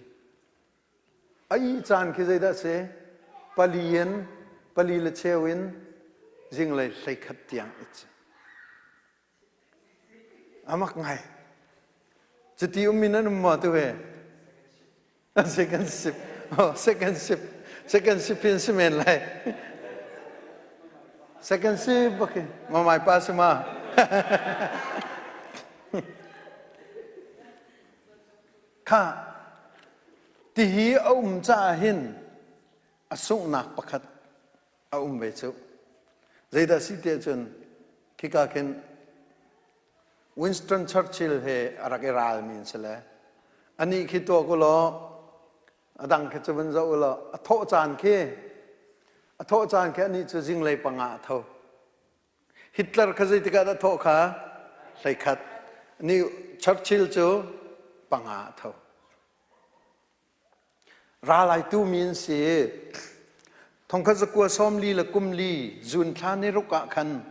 A ih caan khi zeidah a si? Pali in pali le cheu in zinglei 11 tiang it si. A mak ngai. Cuti ummi nan um maw tu he? Second shift. Oh, second shift. Second shift in si men lai. Second shift okay. Mamai pa si ma. Khah, tihi a um caah hin a sunghnak pakhat a um ve cu. Zeidah si tiah cun khika khin Winston Churchill he a rak i ralmi an si le anih khi tuak u law a dang khi cu vun zoh u law a thawh caan khi a thawh caan khi anih cu zinglei panga a tho. Hitler kha zeitik ah dah thawh kha? 11. Ni Churchill cu panga a tho. Ral ai tumi an si. Thongkhat zakua sawmli le kum li June thla ni ruk ah khan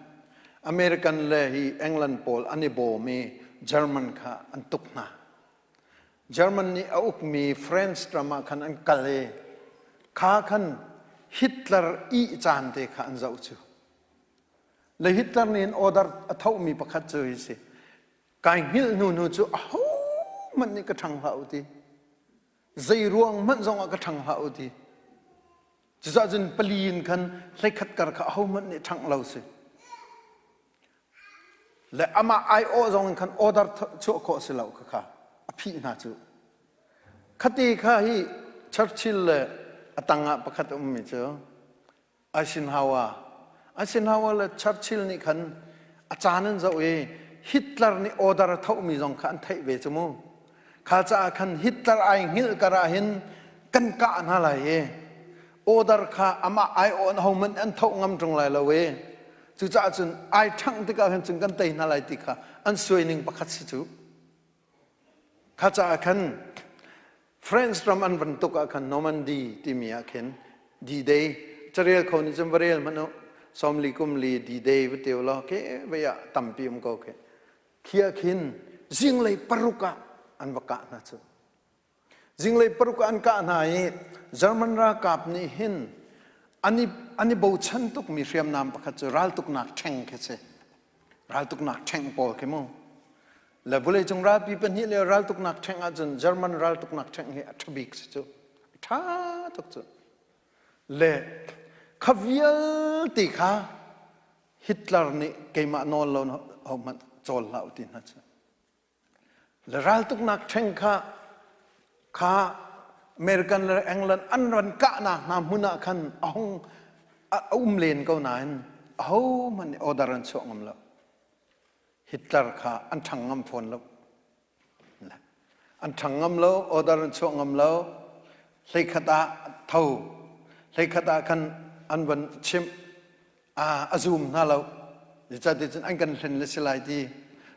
American le hi England pawl an i bawm i German kha an tuk hna. German nih a ukmi France ram ah khan an kal i kha khan Hitler ih caan te kha an zoh cu. Le Hitler nih in order a thohmi pakhat cu hi si. Kai hngilh hnu hnu cu ahohmanh nih ka ṭhang hlah u ti. Zei ruang hmanh zongah ka ṭhang hlah u ti. Cucaah cun pali in khan hleikhat kar kha ahohmanh nih ṭhangh lo si. Le amah aiawh zong in khan order chuah khawh si lo kha kha a phih hna cu. Khati kha hi Churchill le a tangah pakhat a ummi cu Eisenhower. Eisenhower le Churchill nih khan a caan an zoh i Hitler nih order a thohmi zong kha an theih ve cu mu. Kha caah khan Hitler ai hngilh kar ah hin kan kah hna lai i order kha amah ai awn hohmanh an thoh ngam ṭung lai lo i cucaah cun ai ṭhangh tikah khan cun kan tei hna lai ti kha an suai ning pakhat si cu. Kha caah khan France ram an van tuk ah khan Normandy timi ah khin D-Day carel kho nih cun va rel hmanh u sawmli kum li D-Day va teu law ke vei ah tampi um ko khi khi ah khin zinglei paruk ah an va kah hna cu zinglei paruk ah an kah hna i German ralkap nih hin an i an i bochan tukmi hriamnam pakhat cu raltuknak ṭheng khi si raltuknak ṭheng pawl khi mu Le vawleicung ralpi pahnih le raltuknak ṭheng ahcun German raltuknak ṭheng hi a ṭha bik si cu. A ṭha tuk cu. Le kha vialte kha Hitler nih keimah nawl lo hohmanh cawl hlah u ti hna cu. Le raltuknak ṭheng kha kha American le England an ran kahnak hna hmun ah khan a hung a um len ko nain ahohmanh nih order an chuah ngam lo. Hitler kha an ṭhang ngam fawn lo. An ṭhang ngam lo, order an chuah ngam lo. Hleikhat ah tho, hleikhat ah khan an van chimh, a zum hna lo. Zeicahtiah cun an kan hlen le si lai ti.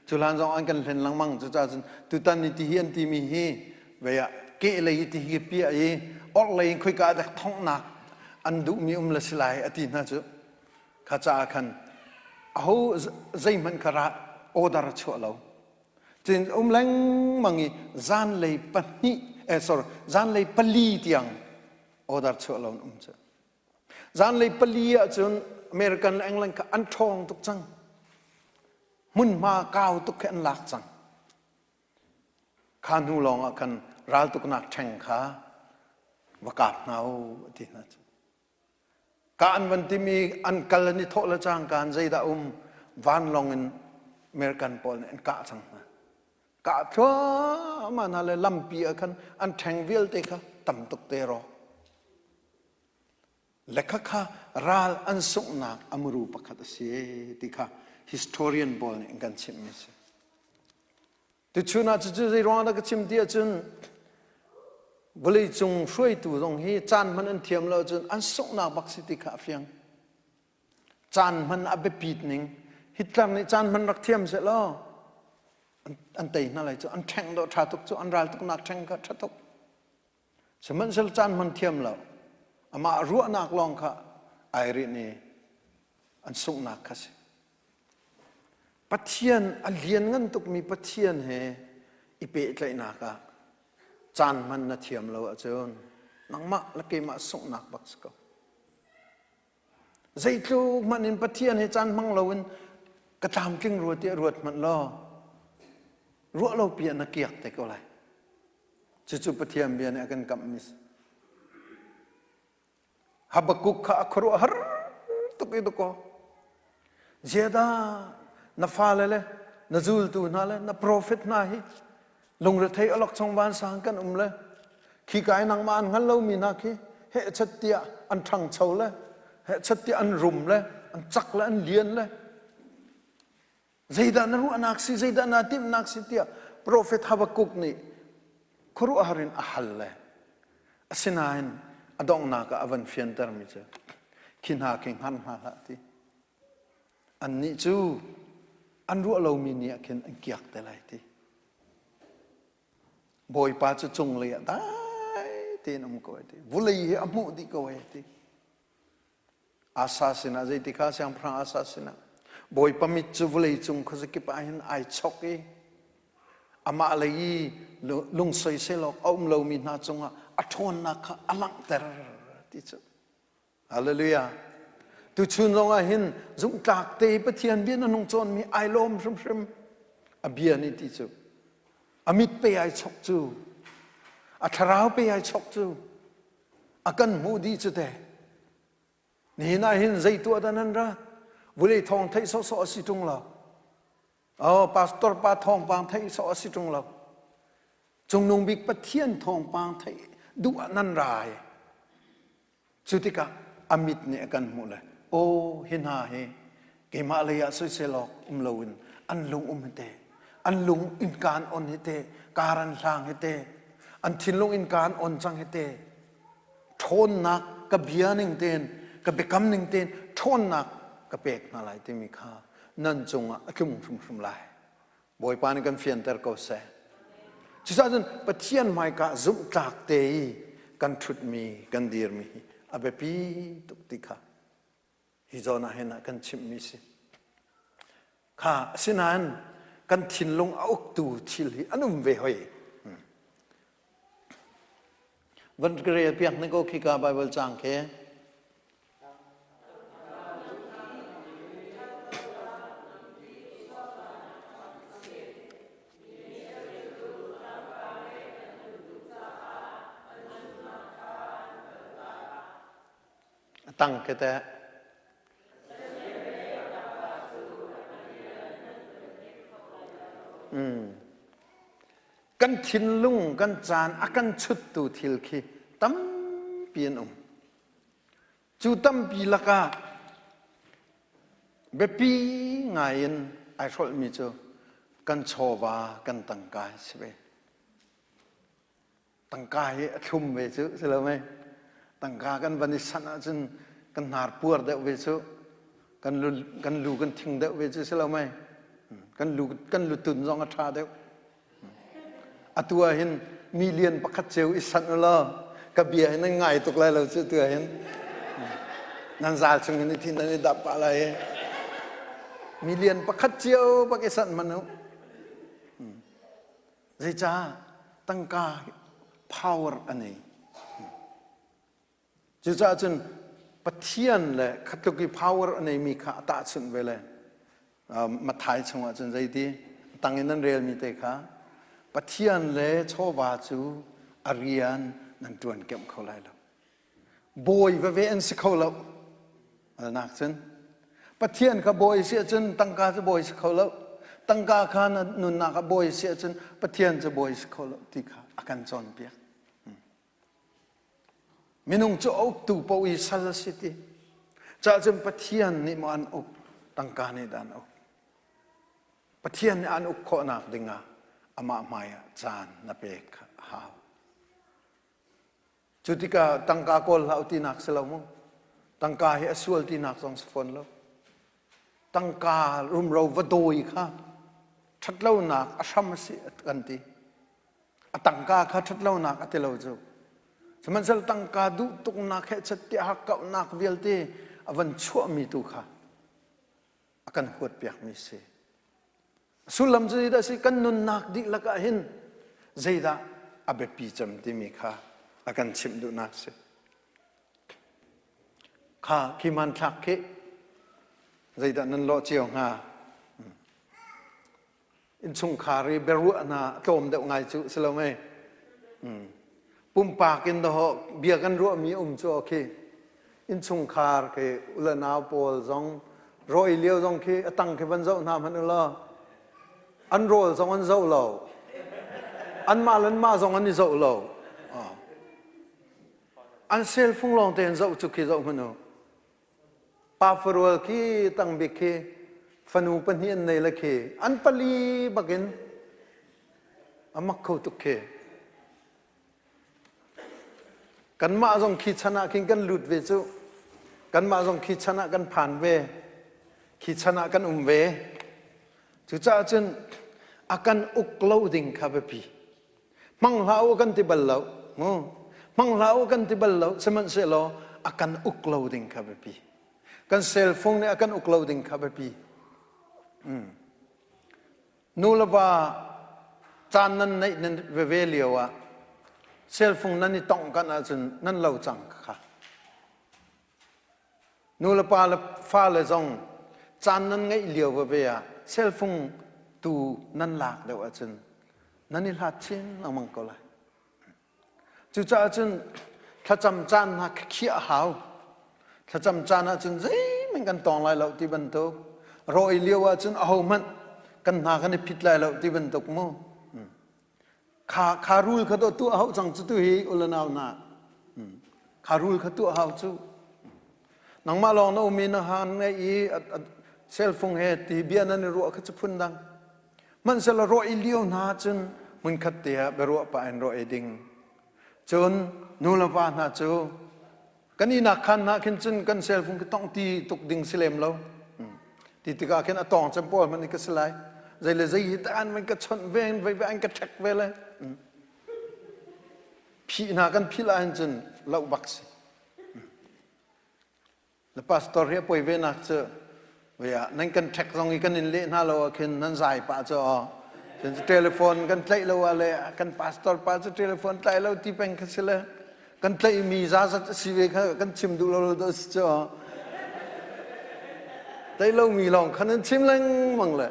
Cu hlan zong an kan hlen lengmang. Cucaah cun tutan ni ti hi an timi hi vei ah keh lei i ti hi piah i orhlei in khoika ah dek thonghnak an duhmi um le si lai a ti hna cu. Kha caah khan aho zeihmanh kha ra order a chuah lo. Cun um lengmang i zanlei pahnih eh sorry zanlei pali tiang order chuah lo in um cu. Zanlei pali ahcun American le England kha an ṭhawng tuk cang. Hmunhma kau tuk khi an lak cang. Kha hnu lawng ah khan raltuknak ṭheng kha va kap hna u a ti hna cu. Ka an van timi an kal an i thawh le cangka in zeidah um vanlawng in American pawl nih an kah cang hna. Kah thluahmah hna le lampi ah khan an ṭheng vialte kha tam tuk te rawk. Le khakha ral an sunghnak a muru pakhat a si ti kha historian pawl nih an kan chimhmi a si. Tuchun ah cucu zei ruang dah ka chim ti ahcun vawleicung hruaitu zong hi caan hman an thiam lo ahcun an sunghnak bak si ti kha a fiang. Caan hman a biapit ning Hitler nih caan hman rak thiam seh law an tei hna lai cu an ṭheng dawh ṭha tuk cu an ral tuknak ṭheng kha ṭha tuk. Sihmanhsehlaw caan hman thiam lo amah ruahnak lawng kha ai rinh i an sunghnak kha si. Pathian a lianngan tukmi Pathian he i pehtlaihnak ah caan hman na thiam lo ahcun nangmah le keimah sunghnak bak si ko. Zeitluk hmanh in Pathian he caan hmang loin ka tlamtling rua tiah ruat hmanh law ruah lo pi ah na kiak te ko lai. Cucu Pathian bia nih a kan kamhmi si. Habakkuk kha a khuaruahhar tuk i dakaw. Ziadah na fale le na zultu hna le na profet hna hi lungrethei awlokchong vansang kan um le khika i nangmah an hngal lomi hna khi hehchat tiah an ṭhangcho le hehchat tiah an rum le an cak le an lian le Zeidah na ruahnak si, zeidah naa timhnak si tiah profet Habakkuk nih khuaruahhar in a hal le asinain a donghnak ah a van fiantermi cu khi hna khi hngar hna hlah ti. Annih cu an ruah lomi ni ah khin an kiak te lai ti. Bawipa cu cunglei ah dai tein um ko ai ti. Vulei hi a hmuh dih ko ai ti. Asa sinah zeiti kha siangpahrang Asa sinah Bawipa mit cu vawleicung khuazakip ah hin ai chok i amah lei i lungsoisel awk a um lomi hna cungah a ṭhawnnak kha a langhter ti cu. Hallelujah. Tuchun zongah hin zumhtlak te Pathian bia na nung cawnmi ai lawm hrimhrim. A bia nih ti cu. A mit pe ai chok cu. A thlarau pe ai chok cu. A kan hmuh dih cu teh. Nihin ah hin zei tuah dah nan rat? Vulei thawng theih sawhsawh a si ṭung lo. Oh, pastor pa thawngpang theih sawh a si ṭung lo. Cungnung bik Pathian thawngpang theih duh ah nan ra hi. Cu tikah a mit nih a kan hmuh le aw hi hna hi keimah lei ah soisel awk um loin an lung um hi te an lung innka an on hi te kar an hlang hi te an thinlung innka an on cang hi te ṭhawnnak ka bia ning tein ka biakam ning tein ṭhawnnak ka pek hna lai timi kha nan cungah a tlung hrimhrim lai. Bawipa nih kan fianter ko seh. Cucaah cun Pathian hmaika zumhtlak te i kan ṭhutmi, kan dirmi hi a biapi tuk ti kha hi zawn ah hin a kan chimhmi si. Kha asinain kan thinlung a uktu thil hi an um ve hoi. Van ka rel piak ne ko khika Bible cang khi. A tang khi teh. Mm. Kan thinlung, kan caan a kan chuttu thil khi tampi an um. Cu tampi lakah biapi ngai in ai hrolhmi cu kan chawva, kan tangka hi si ve. Tangka hi a thlum ve cu si lo mei? Tangka kan van i sanh ahcun kan hnar puar deuh ve cu. Kan lu, kan lu kan thing deuh ve cu si lo mei? Kan lu, kan lutun zong a ṭha deuh. Atu ah hin million pakhat ceu i sanh u law ka bia hi nan ngai tuk lai lo cu tu ah hin nan zal chung hin i thin nan i dap pah lai i million pakhat cio bak i sanh hmanh u. Zeicah tangka power a nei. Cucaah cun Pathian le khatluk i power a neimi kha a tahchunh ve le Matthai chungah cun zeiti tang in nan relmi te kha Pathian le chawva cu a rian nan ṭuan kemh kho lai lo. Bawi veve an si kho lo. Alnak cun Pathian kha bawi si ahcun tangka cu bawi si kho lo. Tangka kha na nunnak ah bawi si ahcun Pathian cu bawi si kho lo ti kha a kan cawnpiak. Minung cu a uktu paoh i sal a si ti. Cah cun Pathian nih maw an uk, tangka nih dah an uk. Pathian nih an uk khawhnak dingah amah hmaiah caan na pek a hau. Cu tikah tangka kawl hlah u tinak si lo mu. Tangka hi a sual tinak zong si fawn lo. Tangka rumro va dawi kha ṭhatlonak a hram a si kan ti. A tangka kha ṭhatlonak a ti lo cu. Sihmanhsehlaw tangka duh tuknak hehchet tiah hakkauhnak vialte a van chuahmi tu kha a kan huatpiakmi si. A sullam cu zeidah a si? Kan nunnak dihlak ah hin zeidah a biapi cem timi kha a kan chimh duhnak si. Kha khi hmanthlak khi zeidah nan lawh cio hnga? Innchungkhar i biaruah hna a tlawm deuh ngai cu si lo mei? Pumpak in dawh bia kan ruahmi um cu khi innchungkhar khi ule nau pawl zong rawi lio zong khi a tang khi van zoh hna hmanh u law an rawl zong an zoh lo anmah le anmah zong an i zoh lo an cell phone lawng te an zoh cu khi zoh hmanh u Pa farual khi tangbik khi fanu pahnih an nei le khi an pali bakin a mak kho tuk khi. Kanmah zong khi chan ah khin kan lut ve cu. Kanmah zong khi chan ah kan phan ve. Khi chan ah kan um ve. Cucaah cun a kan uk lo ding kha biapi. Hmang hlah u kan ti bal lo. Hmang hlah u kan ti bal lo. Sihmanhsehlaw a kan uk lo ding kha biapi. Kan cell phone nih a kan uk lo ding kha biapi. Mm. Nu le va caan nan neih nan veve lio ah cell phone nan i tongh kan ahcun nan lo cang kha. Nu le pa le fale zong caan nan ngeih lio veve ah cell phone tu nan lak deuh ahcun nan i hlat chin lengmang ko lai. Cucaah cun thlacam caan hna khiah a hau. Thlacam caan ahcun zeihmanh kan tawng lai lo ti bantuk. Rawi lio ahcun ahohmanh kan hna kan i phit lai lo ti bantuk mu. Kha kha rul kha to tuah hau cang cu tu hi ulanau na. Kha rul kha tuah hau cu. Nangmah lawng na um i na han ngai i cell phone he ti bia nan i ruah kha cu phun dang. Hmanhsehlaw ruah i lio hna cun hmunkhat te ah biaruah pah in ruah i ding. Cun nu le va hna cu kan ihnak khan hna khin cun kan cell phone khi tongh ti tuk ding si lem lo. Ti tikah khin a tawng cem pawl hmanh ka si lai. Zei le zei hi dah an van ka chawnh ve ve ve an ka ṭhek ve le. Phih hna kan philh ahhin cun loh bak si. Na pastor hi a poi ve nak cu ah nan kan ṭhek zong i kan in leh hna lo ah khin nan zai pah cu aw. Cun telephone kan tlaih lo ah le kan pastor pa cu telephone tlai lo ti peng kha si le kan tlaihmi zazat a si ve kha kan chim duh lo lo si cu aw. Tlaih lomi lawng kha nan chim lengmang le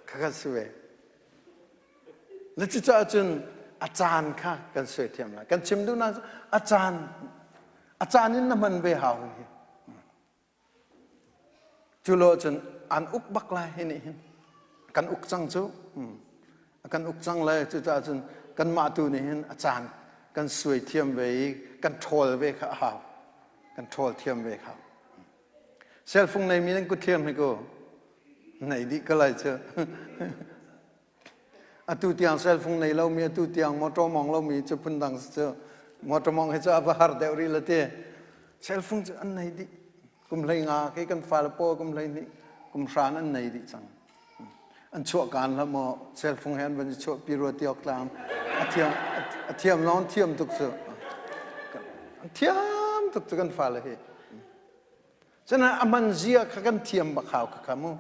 kha kha si ve. Na cucaah cun a caan kha kan suai thiam lai. Kan chim duhnak cu a caan a caan in na hman ve hau hi. Cu lo cun an uk bak lai hi nih hin. Kan uk cang cu. Kan uk cang le cucaah cun kanmah tu nih hin a caan kan suai thiam ve i kan ṭhawl ve kha a hau. Kan ṭhawl thiam ve kha. Cellphone neimi nan kut thliam hi ku. Nei dih ko lai cu. Atu tiang cellphone nei lomi, atu tiang motor mong lomi cu phundang cu motor mong hi cu a va har deuh rih la ti. Cellphone cu an nei dih. Kum hlei nga khi kan fale pawl kum hlei hnih, kum hran an nei dih cang. An chuah kaan hlah maw cellphone he an van i chuah pi rua ti awk tlang. A thiam a thiam lawng thiam tuk cu. An thiam tuk cu kan fale hi. Cunain a hman zia kha kan thiam bak hau kha kha mu.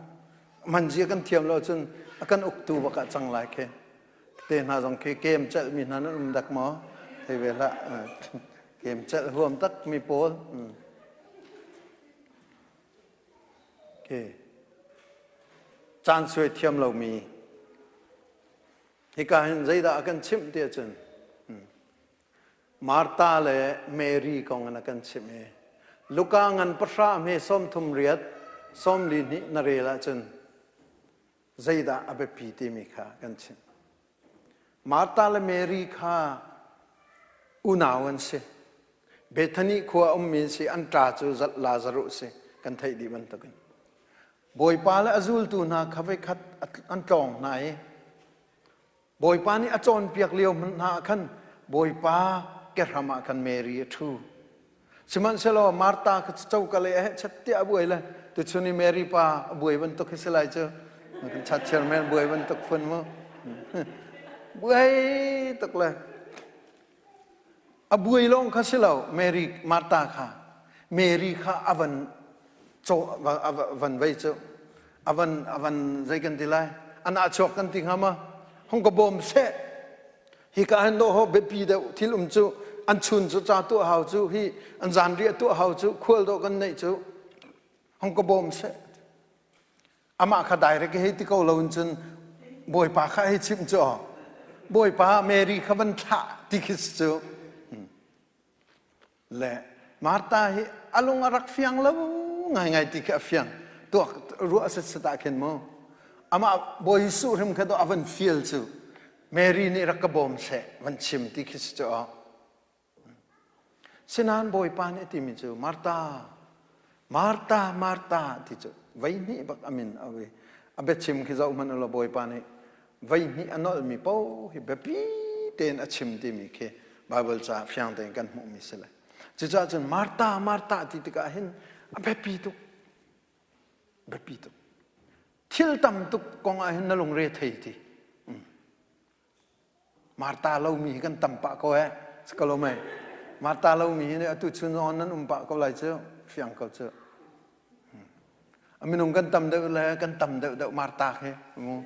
A hman zia kan thiam lo cun a kan uktu bak ah cang lai khi. Te hna zong khi kem celh mi hna nan um dak maw? Thei ve hlah. Kem celh huam tak mi pawl. Okay. Caan suai thiam lomi. Hika hin zeidah a kan chimh ti ahcun Martha le Mary kong in a kan chimh i Luka ngan pahra hme sawm thum riat sawm li hnih na rel ahcun zeidah a biapi timi kha kan chimh. Martha le Mary kha unau an si. Bethany khua ummi an si, an ṭa cu Lazaruh si, kan theih dih bantukin. Bawipa le a zultu hna kha voikhat an tlawng hna i Bawipa nih a cawnpiak lio hmanh hna ah khan Bawipa kehram ah khan Mary a ṭhu. Sihmanhsehlaw Martha kha coka lei a heh chet tiah a buai le tuchun i Mary pa a buai bantuk hi si lai cu. Kan chat chairman buai bantuk phun mu. Buai tuk le A buai lawng kha si lo, Mary Martha kha Mary kha a van a van vei cu a van a van zei kan ti lai a nahchuak kan ti hnga ma hong ka bawm seh hika hin dawh ho biapi deuh thil um cu an chun cu ca tuah hau cu hi an zanriah tuah hau cu khual dawh kan neih cu hong ka bawm seh Amah kha direct hei ti ko lo in cun Bawipa kha hei chimh cu Bawipa Mary kha van thlah ti khi si cu. Le Martha hi a lung a rak fiang lo ngaingai ti khi a fiang. Tuak ruah set set ah khin mu. Amah Bawi Jesuh hrim kha a van feel cu Mary nih rak ka bawm seh van chim ti khi si cu. Sinain Bawipa nih a timi cu Martha, Martha, Martha ti cu voihnih bak a min a ui. A biachim khi zoh hmanh ulaw Bawipa nih voihnih a nolhmi paoh hi biapi tein a chim timi khi Baibal caah fiang tein kan hmuhmi si lai. Cucaah cun Martha, Martha ti tikah hin a biapi tuk. Biapi tuk. Thil tam tuk kong ah hin na lungre thei ti. Martha lomi hi kan tam pah ko eh. Si ko lo mei. Martha lomi hi atu chun zong nan um pah ko lai cu. Fiang ko cu. A minung kan tam deuh le kan tam deuh deuh Martha khi. Mu.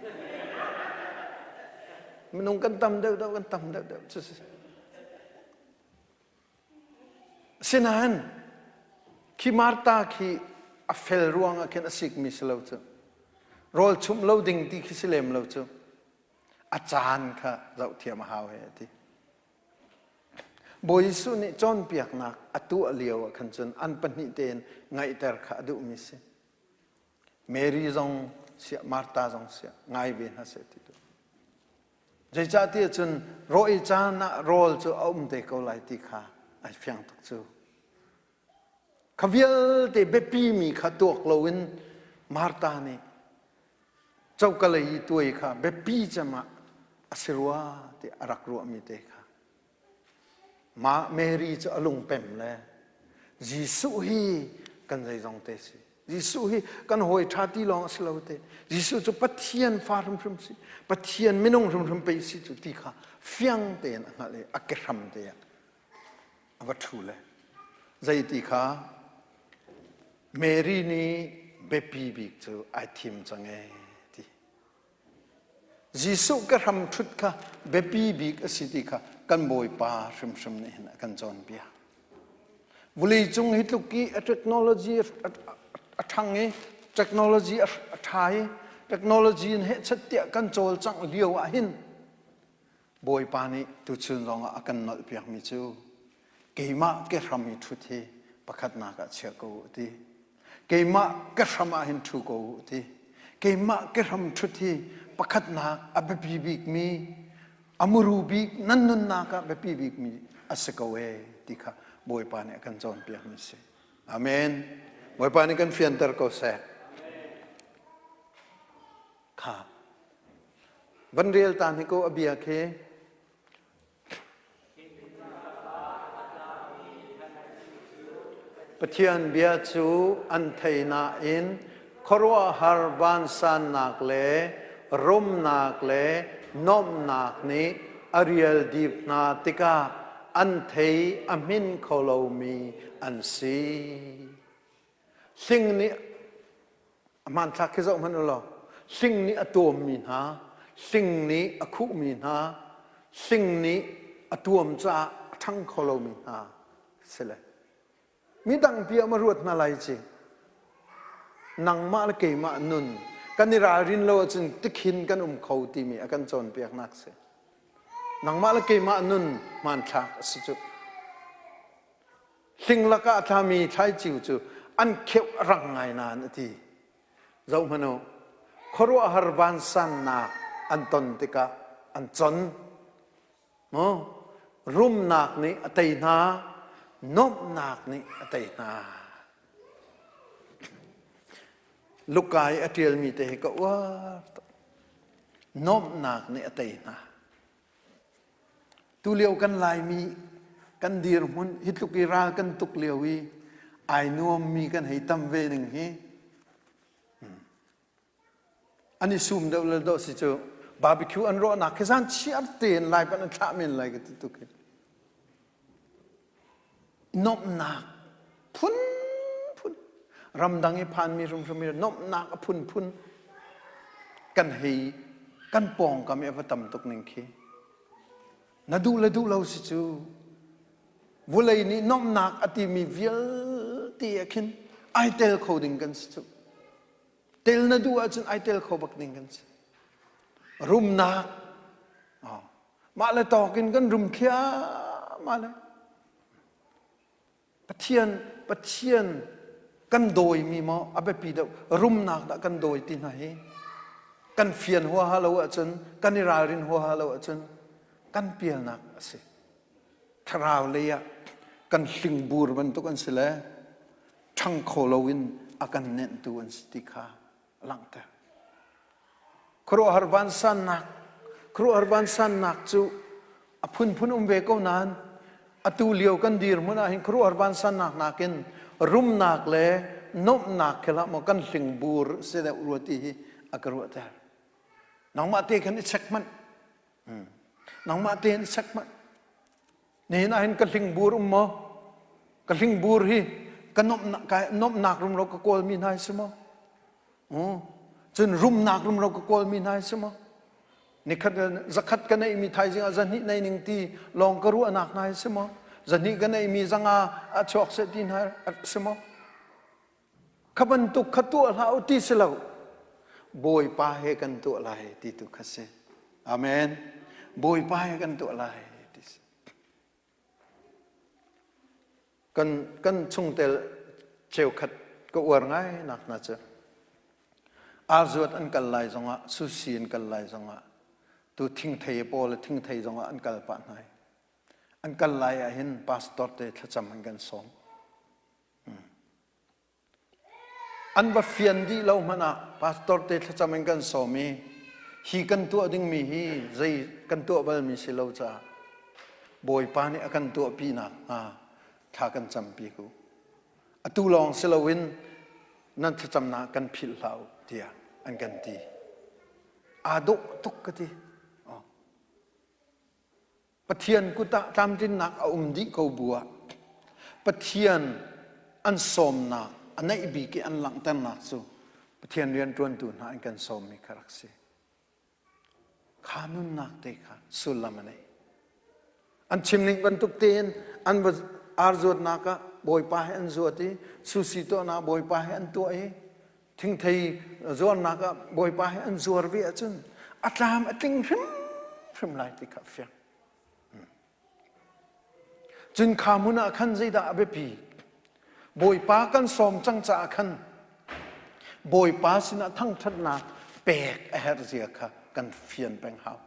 Minung kan tam deuh deuh kan tam deuh deuh cu si. Sinain khi Martha khi a fel ruangah khin a sikmi si lo cu. Rawl chumh lo ding ti khi si lem lo cu. A caan kha zohthiam a hau he a ti. Bawi Jesuh nih cawnpiaknak a tuah lio ah khan cun an pahnih tein ngaihter kha a duhmi si. Mary zong siah Martha zong siah ngai ve hna seh ti duh. Zeicahtiah cun raw ei caan ah rawl cu a um te ko lai ti kha ai fiang tuk cu. Kha vialte biapi mi kha tuak loin Martha nih coka lei i tuai kha biapi cem ah a si rua ti a rak ruahmi te kha. Mah Mary cu a lungpem le Jesuh hi kan zeizong te si. Jesuh hi kan hawi ṭha ti lawng a si lo te. Jesuh cu Pathian fa hrimhrim si. Pathian minung hrimhrim pei si cu ti kha fiang tein a hngalh i a kehram te ah a va ṭhu le zei ti kha Mary nih biapi bik cu ai thim cang ee ti. Jesuh ka hram ṭhut kha biapi bik a si ti kha kan Bawipa hrimhrim nih hin a kan cawnpiak. Vawleicung hi tluk i a technology a ṭhang i technology a ṭha i technology in hehchet tiah kan cawlcangh lio ah hin Bawipa nih tuchun zongah a kan nolhpiakmi cu keimah kehram i ṭhut hi pakhatnak ah chia ko u ti. Keimah kehram ah hin ṭhu ko u ti. Keimah kehram ṭhut hi pakhatnak a biapi bikmi, a muru bik nan nunnak ah biapi bikmi a si ko ee ti kha Bawipa nih a kan cawnpiakmi si. Amen. Bawipa nih kan fianter ko seh. Kha. Van rel ta hnik ko a bia khi. Pathian bia cu an thei nain khuaruahhar vansannak le rumnak le nuamhnak nih a rial dip hna tikah an thei a hmin kho lomi an si. Hling nih A hmanthlak khi zoh hmanh u law hling nih a tuammi hna, hling nih a khuhmi hna, hling nih a tuam caah a ṭhang kho lomi hna si le midang pi ah ma ruat hna lai ci nangmah le keimah nun kan i ralrin lo ahcun tikhin kan um kho timi a kan cawnpiaknak si nangmah le keimah nun hmanthlak a si cu Hling lakah a tlami thlaiciu cu an kheuh a rang ngai nain a ti. Zohhmanh u, khuaruahhar vansannak an ton tikah an con. Mu, rumnak nih a tei hna, nuamhnak nih a tei hna. Luka i a ṭialmi te hi ka uar tuk. Nuamhnak nih a tei hna. Tulio kan Laimi kan dirhmun hi tluk i ral kan tuk lio i ai nuammi kan hei tam ve ning hi an i sum deuh le dawh si cu barbecue an rawhnak khi zan chiar tein lai pan an thlah men lai ka ti tuk hi. Nuamhnak phunphun ramdang i phanmi hrimhrim i nuamhnak a phunphun kan hei kan pawngkam i a va tam tuk ning khi na duh le duh lo si cu vulei nih nuamhnak a timi vialte ah khin ai tel kho ding kan si cu tel na duh ahcun ai tel kho bak ding kan si rumnak Mah le tawk in kan rum thliahmah le Pathian Pathian kan dawimi maw a biapi deuh rumnak dah kan dawi ti hna hi kan fian huaha lo ahcun kan i ralrin huaha lo ahcun kan pialnak a si. Thlarau lei ah kan hlingbur bantuk an si le ṭhang kho loin a kan nenhtu an si ti kha a langhter. Khuaruahhar vansannak khuaruahhar vansannak cu a phunphun um ve ko nain atu lio kan dirhmun ah hin khuaruahhar vansannak nakin rumnak le nuamhnak khi hlah maw kan hlingbur si deuh rua ti hi a ka ruahter. Nangmah te khan i check hmanh. Nangmah tein i check hmanh. Nihin ah hin ka hlingbur um maw? Ka hlingbur hi ka nuamhnak, ka nuamhnak rumro ka kawlmi hna hi si maw? Cun rumnak rumro ka kawlmi hna hi si maw? Nikhat zakhat ka neihmi thaizing ah zahnih nei ning ti lawng ka ruahnak hna hi si maw? Zahnih ka neihmi zanga a chuak seh ti hna si maw? Kha bantuk kha tuah hlah u ti si lo. Bawipa he kan tuah lai ti tu kha si. Amen. Bawipa he kan tuah lai ti si. Kan kan chungtel cheukhat ka uar ngai nak hna cu arzuat an kal lai zongah sushi an kal lai zongah. Tu thingthei pawl le thingthei zongah an kal pah hna. An kal lai ah hin pastor te thlacam an kan sawm. An va fian dih lo hmanh ah pastor te thlacam in kan sawm i hi kan tuah dingmi hi zei kan tuah balmi si lo caah Bawipa nih a kan tuahpi nakhnga thla kan campi ku. Atu lawng si loin nan thlacamnak kan philh hlah u tiah an kan ti. Aa dawh tuk ka ti. Pathian kut ah tlamtlinnak a um dih ko bu ah Pathian an sawmnak a naih bik i an langhternak cu Pathian rianṭuantu hna an kan sawmmi kha rak si. Kha nunnak te kha sullam a nei. An chimning bantuk tein an va ar zuatnak ah Bawipa he an zuat i susi tuahnak Bawipa he an tuah i thingthei zuarnak ah Bawipa he an zuar ve ahcun a tlam a tling hrimhrim lai ti kha fiang. Cun kha hmun ah khan zeidah a biapi? Bawipa kan sawm cang caah khan Bawipa sinah thangṭhatnak pek a herh zia kha kan fian peng hau.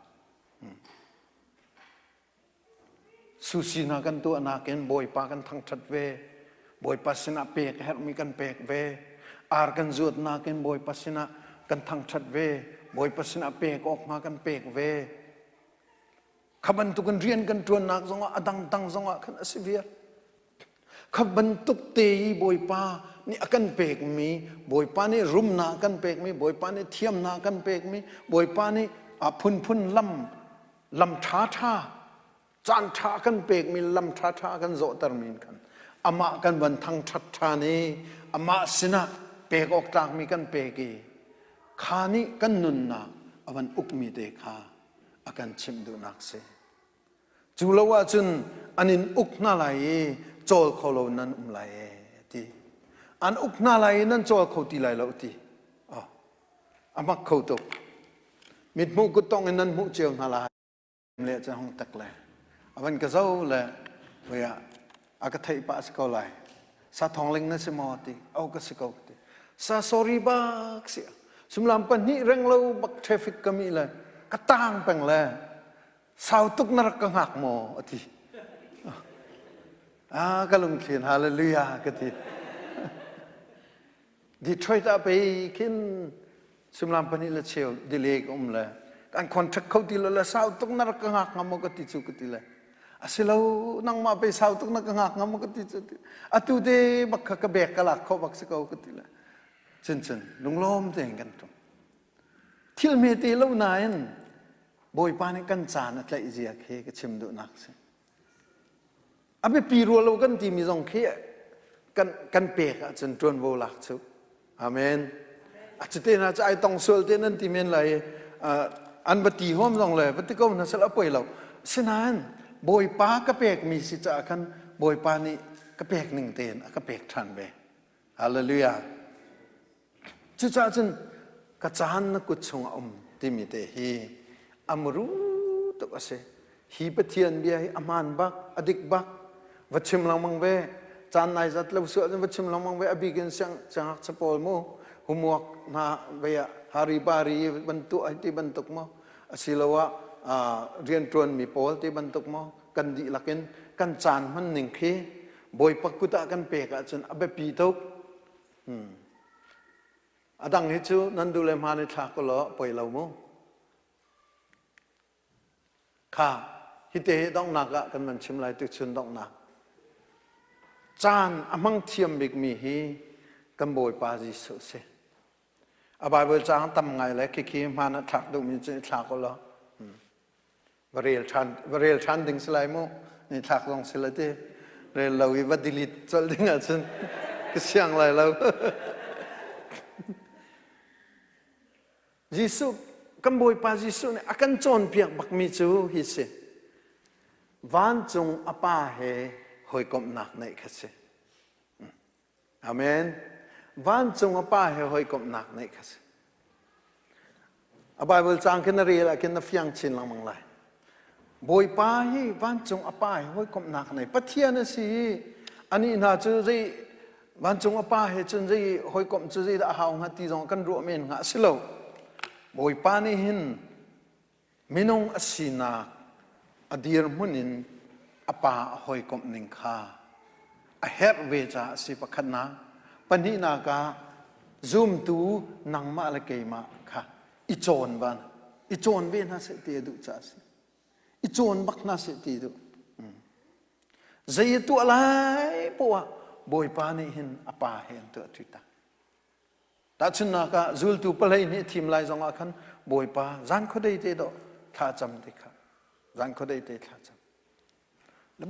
Susi hna kan tuahnak in Bawipa kan thangṭhat ve. Bawipa sinah pek a herhmi kan pek ve. Ar kan zuatnak in Bawipa sinah kan thangṭhat ve. Bawipa sinah pek awk hnga kan pek ve. Kha bantukin rian kan ṭuannak zongah a dangdang zongah khan a si viar. Kha bantuk te i Bawipa nih a kan pekmi, Bawipa nih rumnak a kan pekmi, Bawipa nih thiamnak a kan pekmi, Bawipa nih a phunphun lam lam ṭhaṭha caan ṭha kan pekmi lam ṭhaṭha kan zawhtermi in khan amah kan van thangṭhat ṭhan i amah sinah pek awk tlakmi kan pek i kha nih kan nunnak a van ukmi te kha a kan chimh duhnak si. Cu lo ahcun an in uk hna lai i cawl kho lo nan um lai e ti. An uk hna lai i nan cawl kho ti lai lo ti. Oh, a mak kho tuk. Mithmuh kuttong in nan hmuh cio hna lai. Le cu hong tak le. A van ka zo le voi ah a ka theih pah si ko lai. Sa thongling na si maw ti. Oh ka si ko ti. Sa sorry bak si. Sumlam pahnih reng lo bak traffic ka mi le ka tang peng le sau tuk na rak ka hngak maw a ti. Ah ka lungthlin hallelujah ka ti. Detroit ah pei khin suimilam pahnih le cheu delay ka um le kan contract kho ti lo le sau tuk na rak ka ngak ngam maw ka ti cu ka ti le asilo nangmah pei sau tuk na ka ngak ngam maw ka ti cu atu te bak kha ka bek ka lak kho bak si ko ka ti le cun cun lunglawm tein kan tum thil hme te lo nain Bawipa nih kan caan a tlaih zia khi ka chim duhnak si A biapi rua lo kan timi zong khi kan, kan pek ahcun ṭuanvo lak cu. Amen. A cute hna cu ai tong sual te nan ti men lai uh, an va ti huam zong le va ti ko hna sel a poi lo. Sinain Bawipa ka pekmi si caah khan Bawipa nih ka pek ning tein a ka pek ṭhan ve. Hallelujah. Cucaah cun ka caan na kut chungah um timi te hi a muru tuk a si. Hi Pathian bia hi a hmaan bak, a dik bak. Va chim lengmang ve. Caan nai zat lo suah cun va chim lengmang ve. A bik in siang siangngakchia pawl mu homework hna vei ah hari bari bantuk ai ti bantuk maw asiloah rianṭuanmi pawl ti bantuk maw kan dihlak in kan caan hman ning khi Bawipa kut ah kan pek ahcun a biapi tuk. Hmm. A dang hi cu nan duh le hmaan i thlak law poi lo mu. Kha hite hi donghnak ah kan van chim lai tuchun donghnak. Caan a hmang thiam bikmi hi kan Bawipa Jesuh si. A Bible caang tam ngai le khikhi hmaan ah thlak duhmi cu i thlak u law. Hmm. Va rel ṭhan va rel ṭhan ding si lai mu ni thlak zong si la ti rel lo i va delete colh ding ahcun ka siang lai lo Jesuh kan Bawipa Jesuh nih a kan cawnpiak bakmi cu hi si vancung a pa he hawikomhnak neih kha si Amen. Vancung a Pa he hawikomhnak neih kha si. A Bible caang khi na rel ah khin na fiang chin lengmang lai. Bawipa hi vancung a Pa he hawikomhnak nei. Pathian a si i anih hna cu zei vancung a Pa he cun zei hawikomh cu zeidah a hau hnga ti zong kan ruah men hnga a si lo. Bawipa nih hin Minung a sinak a dirhmun in a pa a hawikomh ning kha a herh ve caah a si pakhatnak. Pahnihnak ah zumtu nangmah le keimah kha i cawn van i cawn ve hna seh ti a duh caah a si. I cawn bak hna seh ti duh. Zei a tuah lai poah Bawipa nih hin a pa he an tuah ṭi ta. Tahchunhnak ah zultu palei nih thim lai zongah khan Bawipa zan khuadei te dawh thla cam ti kha zan khuadei te thla cam.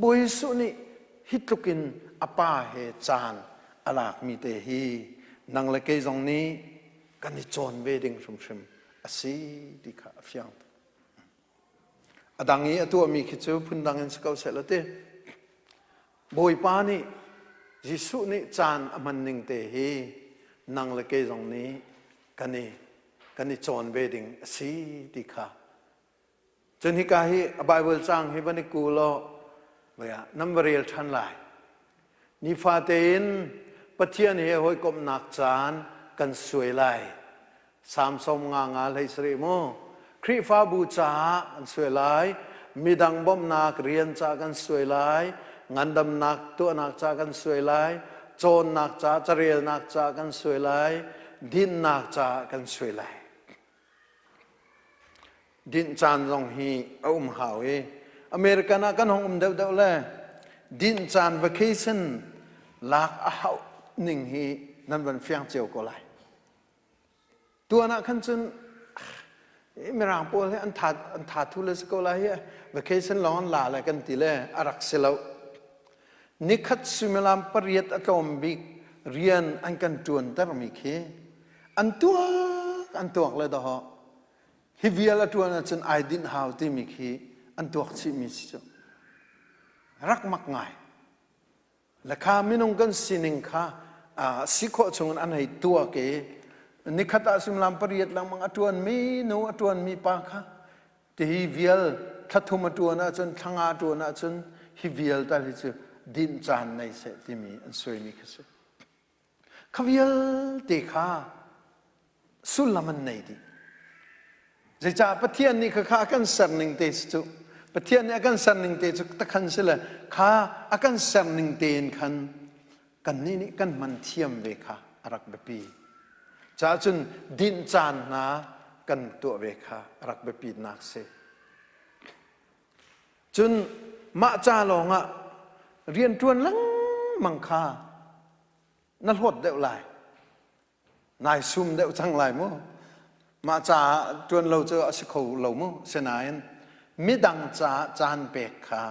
Bawi Jesuh nih hi tluk in a pa he caan a lakmi te hi nang le kei zong nih kan i cawn ve ding hrimhrim a si ti kha a fiang. A dang i a tuahmi khi cu phundang in si ko seh law ti. Bawipa nih Jesuh nih caan a hman ning te hi nang le kei zong nih kan i kan i cawn ve ding a si ti kha. Cun hika hi a Bible caang hi van i ku law nan va rel ṭhan lai. Nifate in Pathian he hawikomhnak caan kan suai lai. Samsom nga nga hlei sarih mu. Khrihfabu caah kan suai lai. Midang bawmhnak rian ca kan suai lai. Ngandamnak tuahnak ca kan suai lai. Cawnnak ca, carelnak ca kan suai lai. Dinnak ca kan suai lai. Dinh caan zong hi a um hau i American ah kan hong um deuhdeuh le dinh caan vacation lak a hauh ning hi nan van fiang cio ko lai. Tuan ah khan cun Mirang pawl hi an tha an tha thu le si ko lai hi vacation lawng an la le kan ti le a rak si lo. Nikhat suimilam pariat a tlawm bik rian an kan ṭuan termi khi an tuak an tuak le dawh hi vial a ṭuan ahcun ai dinh hau timi khi an tuak chihmi si cu rak mak ngai. Le kha minung kan sining kha si khawh chungin an hei tuak i nikhat ah suimilam pariat lengmang a ṭuanmi nu a ṭuanmi pa kha tihi vial thlathum a ṭuan ahcun thlanga a ṭuan ahcun hi vial tal hi cu dinh caan nei seh timi an suaimi kha si. Kha vialte kha sullam an nei dih. Zeicah Pathian nih khakha a kan ser ning te cu Pathian nih a kan ser ning te cu takhan si le kha a kan ser ning tein khan kannih nih kan hman thiam ve kha a rak biapi. Caah cun dinh caan hna kan tuah ve kha a rak biapitnak si. Cun mah ca lawngah rianṭuan lengmang kha na hlawt deuh lai. Nai sum deuh cang lai mu. Mah caah ṭuan lo cu a si kho lo mu. Sinain midang caah caan pek kha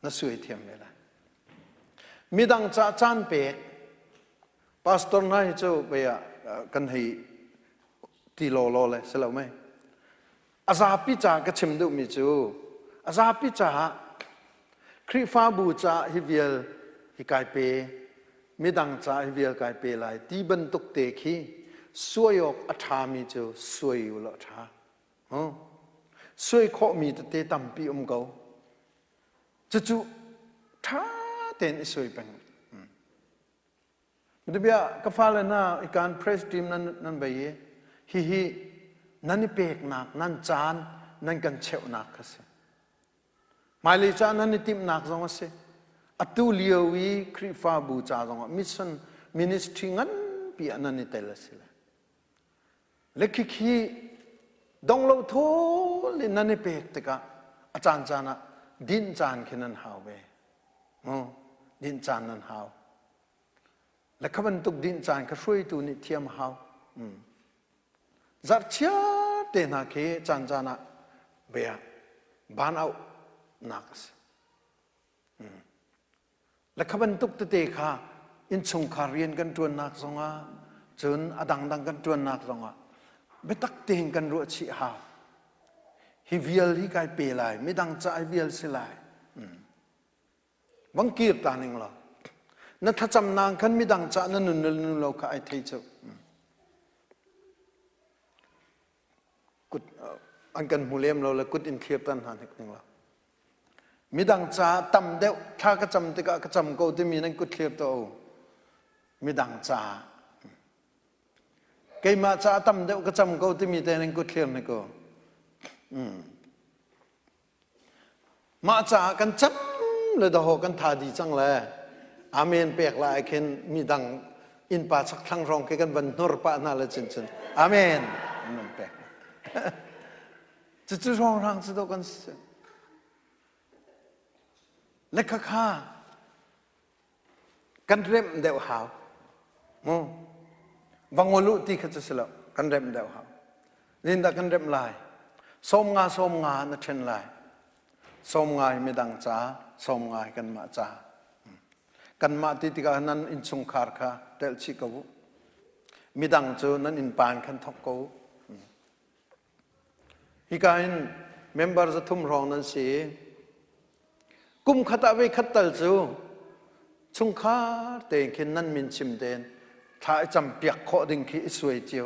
na suai thiam ve lai. Midang caah caan pek pastor hna hi cu pei ah kan hei ti lawlaw le si lo mei. A zapi caah ka chim duhmi cu a zapi caah Khrihfabu caah hi vial hi kai pe midang caah hi vial kai pe lai ti bantuk te khi suai awk a ṭhami cu suai u law a ṭha. Suai khawhmi tete tampi um ko. Cucu ṭha tein i suai peng. Bia ka fale hna ikan press team nan nan bei i hihi nan i peknak nan caan nan kan cheuhnak kha si. Hmailei ca nan i timhnak zong a si. Atu lio i Khrihfabu ca zongah mission ministry nganpi ah nan i tel a si le. Le khikhi dong lo thawl in nan i pek tikah a caan caan ah dinh caan khi nan hau ve. Dinh caan nan hau. Le kha bantuk dinh caan kha hruaitu nih thiam a hau. Zarhchiar te hna khi caan caan ah bia ban auh nak a si. Le kha bantuk tete kha innchungkhar rian kan ṭuannak zongah cun a dangdang kan ṭuannak zongah biatak tein kan ruah chih hau. Hi vial hi kai pe lai, midang ca hi vial si lai. Vang kir ta ning law. Na thlacamnak khan midang ca na nun nun lo kha ai thei cu. Kut an kan hmu lem lo le kut in thlir tan hna hnik ning lo. Midang ca tam deuh thla ka cam tikah ka cam ko timi nan kut thlir to. Midang ca keimah ca tam deuh ka cam ko timi te nan kut thlir ni ko. Mah caah kan cam le dawh kan tha di cang le amen pek lai khin midang innpa chakthlang hrawng khi kan van hnur pah hna le cun cun amen an pek. Cucu hrawnghrang cu dawh kan si. Le khakha kan remh deuh hau. Mu. Va ngol u ti kha cu si lo. Kan remh deuh hau. Zindah kan remh lai? 90 90 na ṭhen lai. 90 hi midang ca, 90 hi kanmah ca. Kanmah ti tikah nan innchungkhar kha telh chih ko u. Midang cu nan innpa in khan thawk ko u. Hika hin member 300 hrawng nan si i kum khat ah voi khat tal cu chungkhar tein khin nan min chim tein thla i campiak khawh ding khi i suai cio.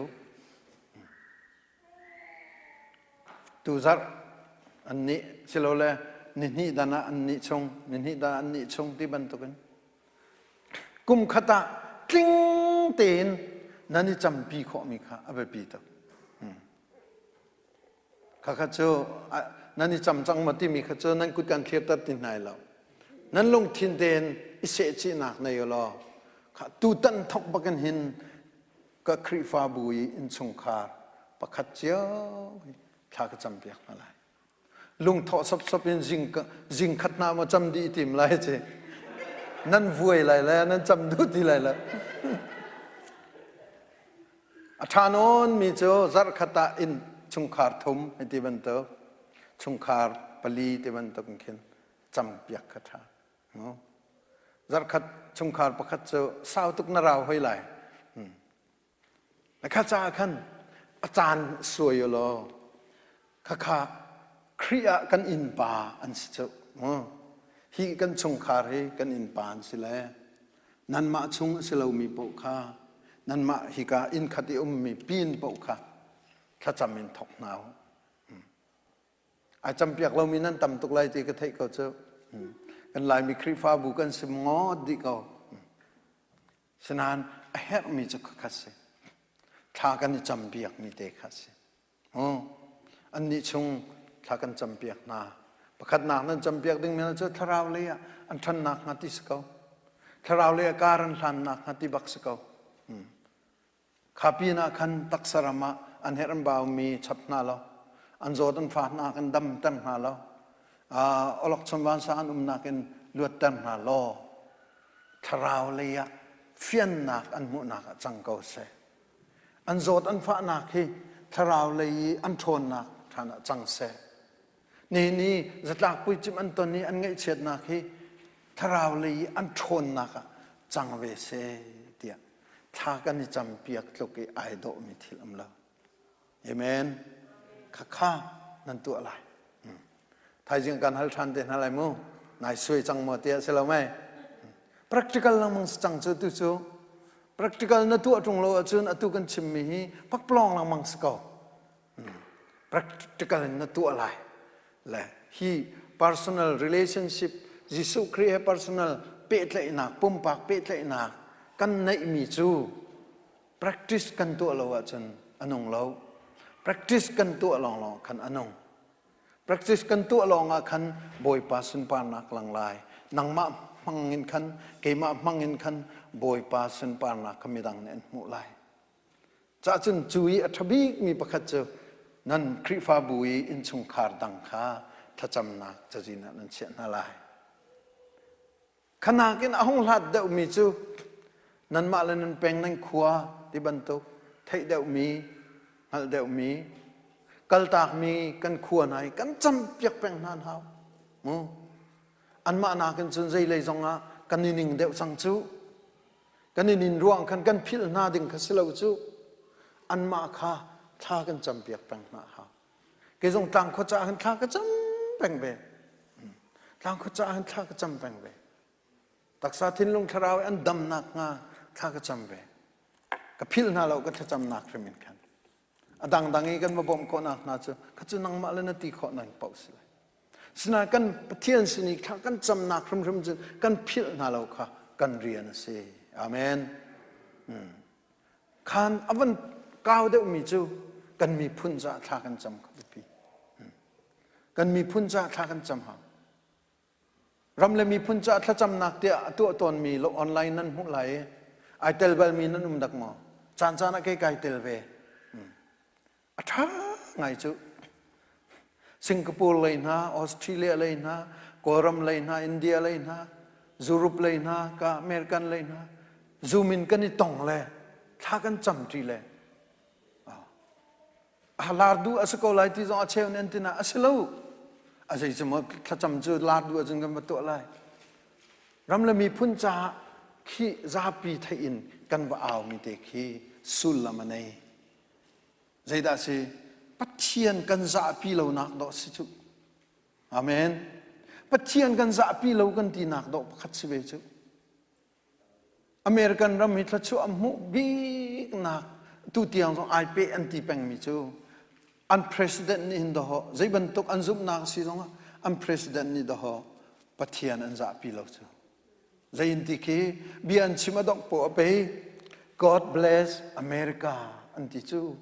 Tuzarh an nih silole nihnih dan ah an nih chung, nihnih dan ah an nih chung ti bantukin kum khat ah tling tein nan i campi khawhmi kha a biapi tuk. Khakha cu nan i cam cang maw timi kha cu nan kut kan thlirter ti hna lo. Nan lungthin tein i sehchihnak nei u law kha tutan thok bakin hin ka Khrihfabu i innchungkhar pakhat cio hi thla ka campiak hna lai. Lungthawh sopsop in zing zing khat na maw cam dih tim lai ci. Nan vuai lai le nan cam duh ti lai lo. A ṭha nawnmi cu zarhkhat ah inn chungkhar thum hei ti bantuk, chungkhar pali ti bantuk in khin campiak kha ṭha. Zarhkhat chungkhar pakhat cu sau tuk na rau hoi lai. Na kha caah khan a caan suai u law khakha Khrih ah kan innpa an si cu. Hi kan chungkhar hi kan innpa an si le nanmah chung a si lomi paoh kha nanmah hika inn khat i ummi pin paoh kha thlacam in thawk hna u. Ai campiak lomi nan tam tuk lai ti ka theih ko cu. Kan Laimi Khrihfabu kan sim ngawt dih ko. Sinain a herhmi cu khakhat si. Thla kan i campiakmi te kha si. Annih chung thla kan campiak hna. Pakhatnak nan campiak dingmi cu thlarau lei ah an ṭhannak hnga ti si ko. Thlarau lei ah kar an hlannak hnga ti bak si ko. Kha pin ah khan taksa ram ah an herh an baumi chap hna lo. An zawt an fah hna kan damter hna lo. Awlokchon vansa an umnak in luatter hna law thlarau lei ah fiannak an hmuhnak ah cang ko seh. An zawt an fahnak hi thlarau lei i an ṭhawnnak ṭhan ah cang seh. Nihin i zatlak puicimh an ton i an ngaihchiatnak hi thlarau lei i an ṭhawnnak ah cang ve seh tiah thla kan i campiak tluk i ai dawhmi thil um lo. Amen. Khakha nan tuah lai. Thaizing kan hal ṭhan te hna lai mu. Nai suai cang maw tiah si lo mei. Practical lengmang si cang cu tu cu. Practical na tuah ṭung lo ahcun atu kan chimmi hi pakpalawng lengmang si ko. Practical in na tuah lai. Le hi personal relationship Jesuh Khrih he personal pehtlaihnak, pumpak pehtlaihnak kan neihmi cu practice kan tuah lo ahcun a nung lo. Practice kan tuah lawnglawng khan a nung. Practice kan tuah lawngah khan Bawipa sunparnak lang lai. Nangmah hmang in khan, keimah hmang in khan Bawipa sunparnak kha midang nih an hmuh lai. Cahcun cu i a ṭha bikmi pakhat cu nan Khrihfabu i innchungkhar dang kha thlacamnak cazin ah nan chiah hna lai. Khanak in a hung hlat deuhmi cu nanmah le nan peng nan khua ti bantuk theih deuhmi, hngalh deuhmi, kaltakmi kan khua hna hi kan campiak peng hna an hau. Mu. Anmah nakin cun zeilei zongah kan i ning deuh cang cu. Kan i nin ruang khan kan philh hna ding kha si lo cu. Anmah kha thla kan campiak peng hna hau. Kei zong tlangkhua caah hin thla ka cam peng ve. Tlangkhua caah hin thla ka cam peng ve. Taksa thinlung thlarau an damnak hnga thla ka cam ve. Ka philh hna lo ka thlacamnak hrim in khan. A dangdang i kan va bawmh khawhnak hna cu kha cu nangmah le na ti khawh nan paoh si lai. Sinain kan Pathian sin i thla kan camnak hrimhrim cun kan philh hna lo kha kan rian a si. Amen. Khan a van kau deuhmi cu kan miphun caah thla kan cam kha biapi. Kan miphun caah thla kan cam hau. Ram le miphun caah thlacamnak tiah a tuah tawnmi lo online nan hmuh lai i ai tel balmi nan um dak maw? Caan caan ah kei kai tel ve. A ṭha ngai cu. Singapore lei hna, Australia lei hna, Kawlram lei hna, India lei hna, Europe lei hna, ka American lei hna, Zoom in kan i tong le thla kan camṭi le a lar duh a si ko lai ti zong a cheu nih an ti na a si lo. A zei cu maw thlacam cu lar duh ahcun kan va tuah lai. Ram le miphun caah khi zapi theih in kan va au mi te khi sullam a nei. Zeidah si? Pathian kan zahpi lonak dawh si cu. Amen. Pathian kan zahpi lo kan tinak dawh pakhat si ve cu. American ram hi thluachuah a hmuh biknak tu tiang zong ai pe an ti pengmi cu an president nih hin dawh zei bantuk an zumhnak si zongah an president nih dawh Pathian an zahpi lo cu. Zei in ti khi bia an chim a dongh poah a pei God bless America an ti cu.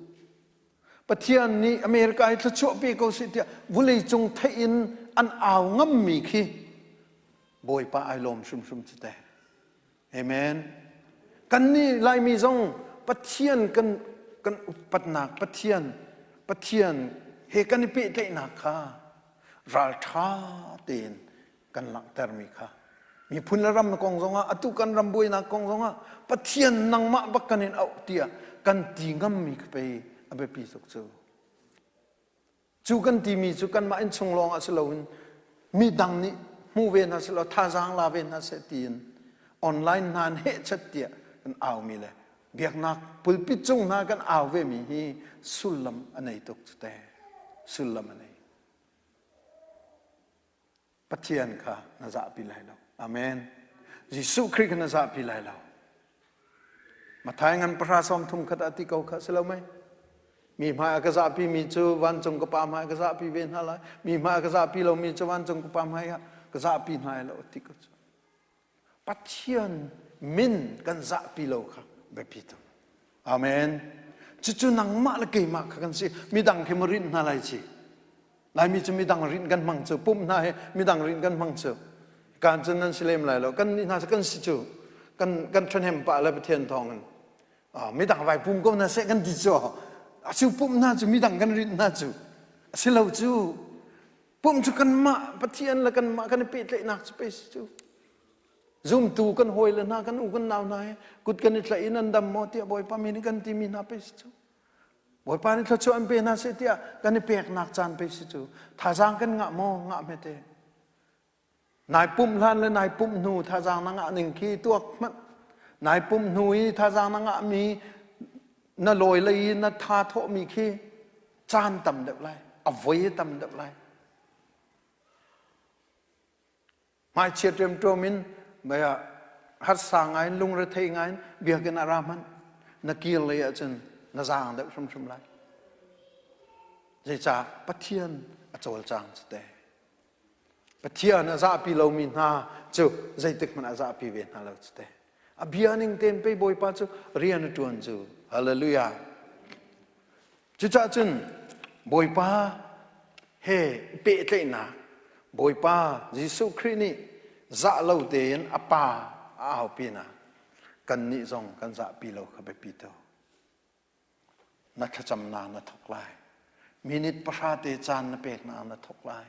Pathian nih America hi thluachuah pe ko seh tiah vulei cung theih in an au ngammi khi Bawipa ai lawm hrimhrim cu teh. Amen. Kannih Laimi zong Pathian kan kan upatnak Pathian Pathian he kan i pehtlaihnak kha ralṭha tein kan langhtermi kha miphun le ram kong zongah atu kan ram buainak kong zongah Pathian nangmah bak kan in auh tiah kan ti ngammi kha pei a biapi tuk cu. Cu kan timi cu kanmah innchung lawng ah si loin midang nih hmu ve hna seh law thazaang la ve hna seh tiin online hna in hehchet tiah kan aumi le biaknak pulpit cung hna kan au vemi hi sullam a nei tuk cu te sullam a nei. Pathian kha na zahpi lai lo. Amen. Jesuh Khrih kha na zahpi lai lo. Mathai ngan pahra sawm thum khat ah ti ko kha si lo mei? Mi hmai a ka zahpi mi cu vancung ka pa hmai ka zahpi ve hna lai. Mi hmai a ka zahpi lomi cu vancung ka pa hmai ah ka zahpi hna lo ti ko cu. Pathian min kan zahpi lo kha biapi tuk. Amen. Cucu nangmah le keimah kha kan si. Midang khi ma rinh hna lai ci. Laimi cu midang rinh kan hmang cu. Pumh hna hi midang rinh kan hmang cu. Kan cu nan si lem lai lo. Kan nih hna cu kan si cu. Kan kan ṭhahnem pah le Pathian thawng in. Midang vai pum ko hna seh kan ti cu. Acu pumh hna cu midang kan rinh hna cu. A si lo cu. Pum cu kanmah Pathian le kanmah kan i pehtlaihnak cu pei si cu. Zumtu kan hawi le hna kan u kan nau hna he kut kan i tlaih in an dam maw tiah Bawipa min in kan timi hna pei si cu. Bawipa nih thluachuah an pe hna seh tiah kan i peknak caan pei si cu. Thazaang kan ngah maw? Ngah hmete. Nai pumh hlan le nai pumh hnu thazaang na ngah ning khi tuak hmanh. Nai pumh hnu i thazaang na ngahmi na lawi lei i na tha thawhmi khi caan tam deuh lai, a voi tam deuh lai. Hmaichia ṭemṭuam in baya harsa ngai in lungrethei ngai in biakinn ah ra hmanh na kir lei ahcun na zaang deuh hrimhrim lai. Zeicah Pathian a cawlcang cu te. Pathian a zahpi lomi hna cu zeitik hmanh a zahpi ve hna lo cu te. A bia ning tein pei Bawipa cu rian a ṭuan cu. Hallelujah. Cucaah cun Bawipa he pehtlaihnak Bawipa Jesuh Khrih nih zah lo tein a pa a aupi na kannih zong kan zahpi lo kha biapi tuk. Na thlacamnak na thawk lai. Minute pahra te caan na peknak na thawk lai.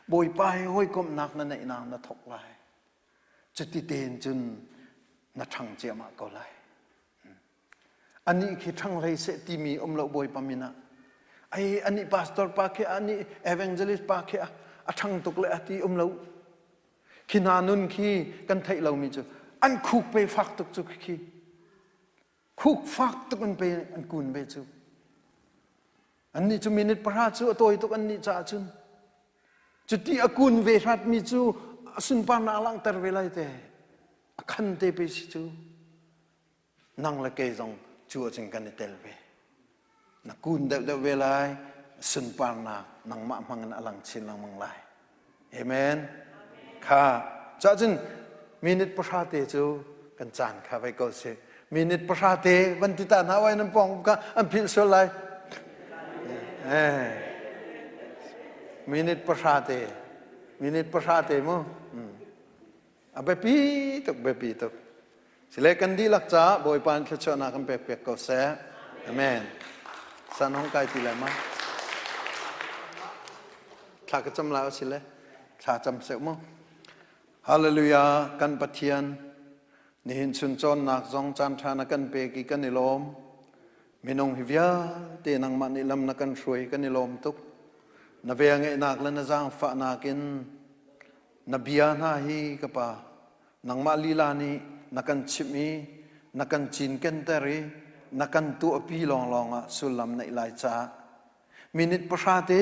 Bawipa he hawikomhnak na neihnak na thawk lai. Cuti tein cun na ṭhang ciahmah ko lai. Anih khi ṭhang hlei seh timi um lo Bawipa min ah. Ai anih pastor pa khi anih evangelist pa khi a ṭhang tuk le a ti um lo. Khi hna nun khi kan theih lomi cu an khuk pe fak tuk cu khi Khuk fak tuk in pe an kun ve cu. Annih cu minute pahra cu a tawi tuk annih caah cun. Cuti a kun ve hratmi cu a sunparnak a langhter ve lai te. A khan te pe si cu. Nang le kei zong cu ahcun kan i tel ve. Na kun deuhdeuh ve lai, sunparnak nangmah hmang in a lang chin lengmang lai. Amen. Kha cahcun minute pahra te cu kan caan kha vai ko si. Minute pahra te van ti ta hna wai nan pong ka an philh sual lai. Eh. Minute pahra te. Minute pahra te mu. Hmm. A biapi tuk, biapi tuk. Sile kan dihlak caah Bawipa in thluachuahnak kan pek piak ko seh. Amen. San hong kai ti lai ma? Thla ka cam lai sile. Thla cam seh mu. Hallelujah kan Pathian nihin chun cawnnak zong caan ṭha na kan pek i kan i lawm. Minung hi vialte nangmah nih lam na kan hruai kan i lawm tuk. Na vel ngeihnak le na zaangfahnak in na bia hna hi ka pa nangmah lila nih na kan chimh i na kan cinkenter i na kan tuahpi lawnglawng ah sullam neih lai caah minute pahra te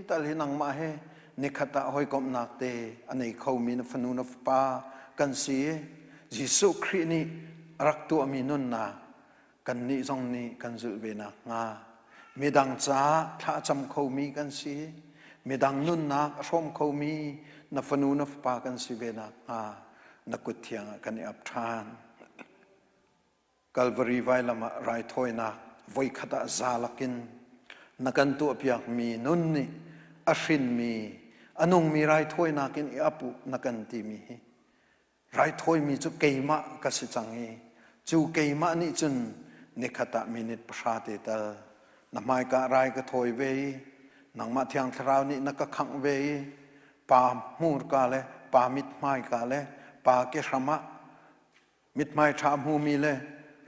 tal hi nangmah he nikhat ah hawikomhnak te a nei khomi na fanu na fapa kan si i Jesuh Khrih nih a rak tuahmi nunnak kannih zong nih kan zulh ve nakhnga midang caah thla a cam khomi kan si midang nunnak a hrawm khomi na fanu na fapa kan si ve nakhnga na kut thiang ah kan i ap ṭhan. Kalvari vailam ah raithawinak voikhat ah za lakin na kan tuahpiakmi nun nih a hrinmi a nungmi raithawinak in i ap u na kan timi hi Raithawimi cu keimah ka si cang i cu keimah nih cun nikhat ah minute pahra te tal na hmaika rai ka thawi ve i nangmah Thiang Thlarau nih na ka khangh ve i pa hmurka le pa mithmaika le pa kehram ah mithmai ṭha hmumi le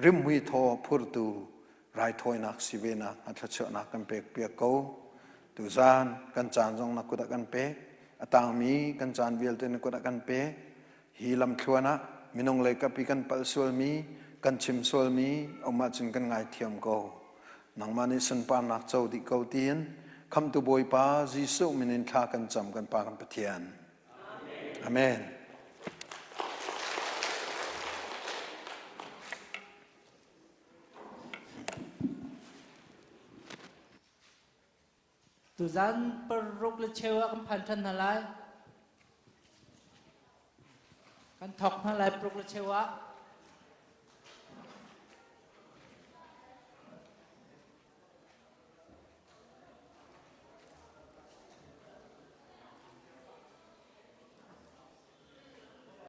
rimhmui thaw phurtu raithawinak si ve nak hnga thluachuahnak kan pek piak ko. Tuzaan kan caan zong na kut ah kan pek. A tangmi kan caan vialte na kut ah kan pek. Hi lamthluan ah minung lei kap i kan palh sualmi, kan chim sualmi um ahcun kan ngaithiam ko. Nangmah nih sunparnak co dih ko tiin Khamtu Bawipa Jesuh min in thla kan cam kan Pa kan Pathian. Amen. Tuzan paruk le cheu ah kan phan ṭhan hna lai. Kan thawk hna lai paruk le cheu ah.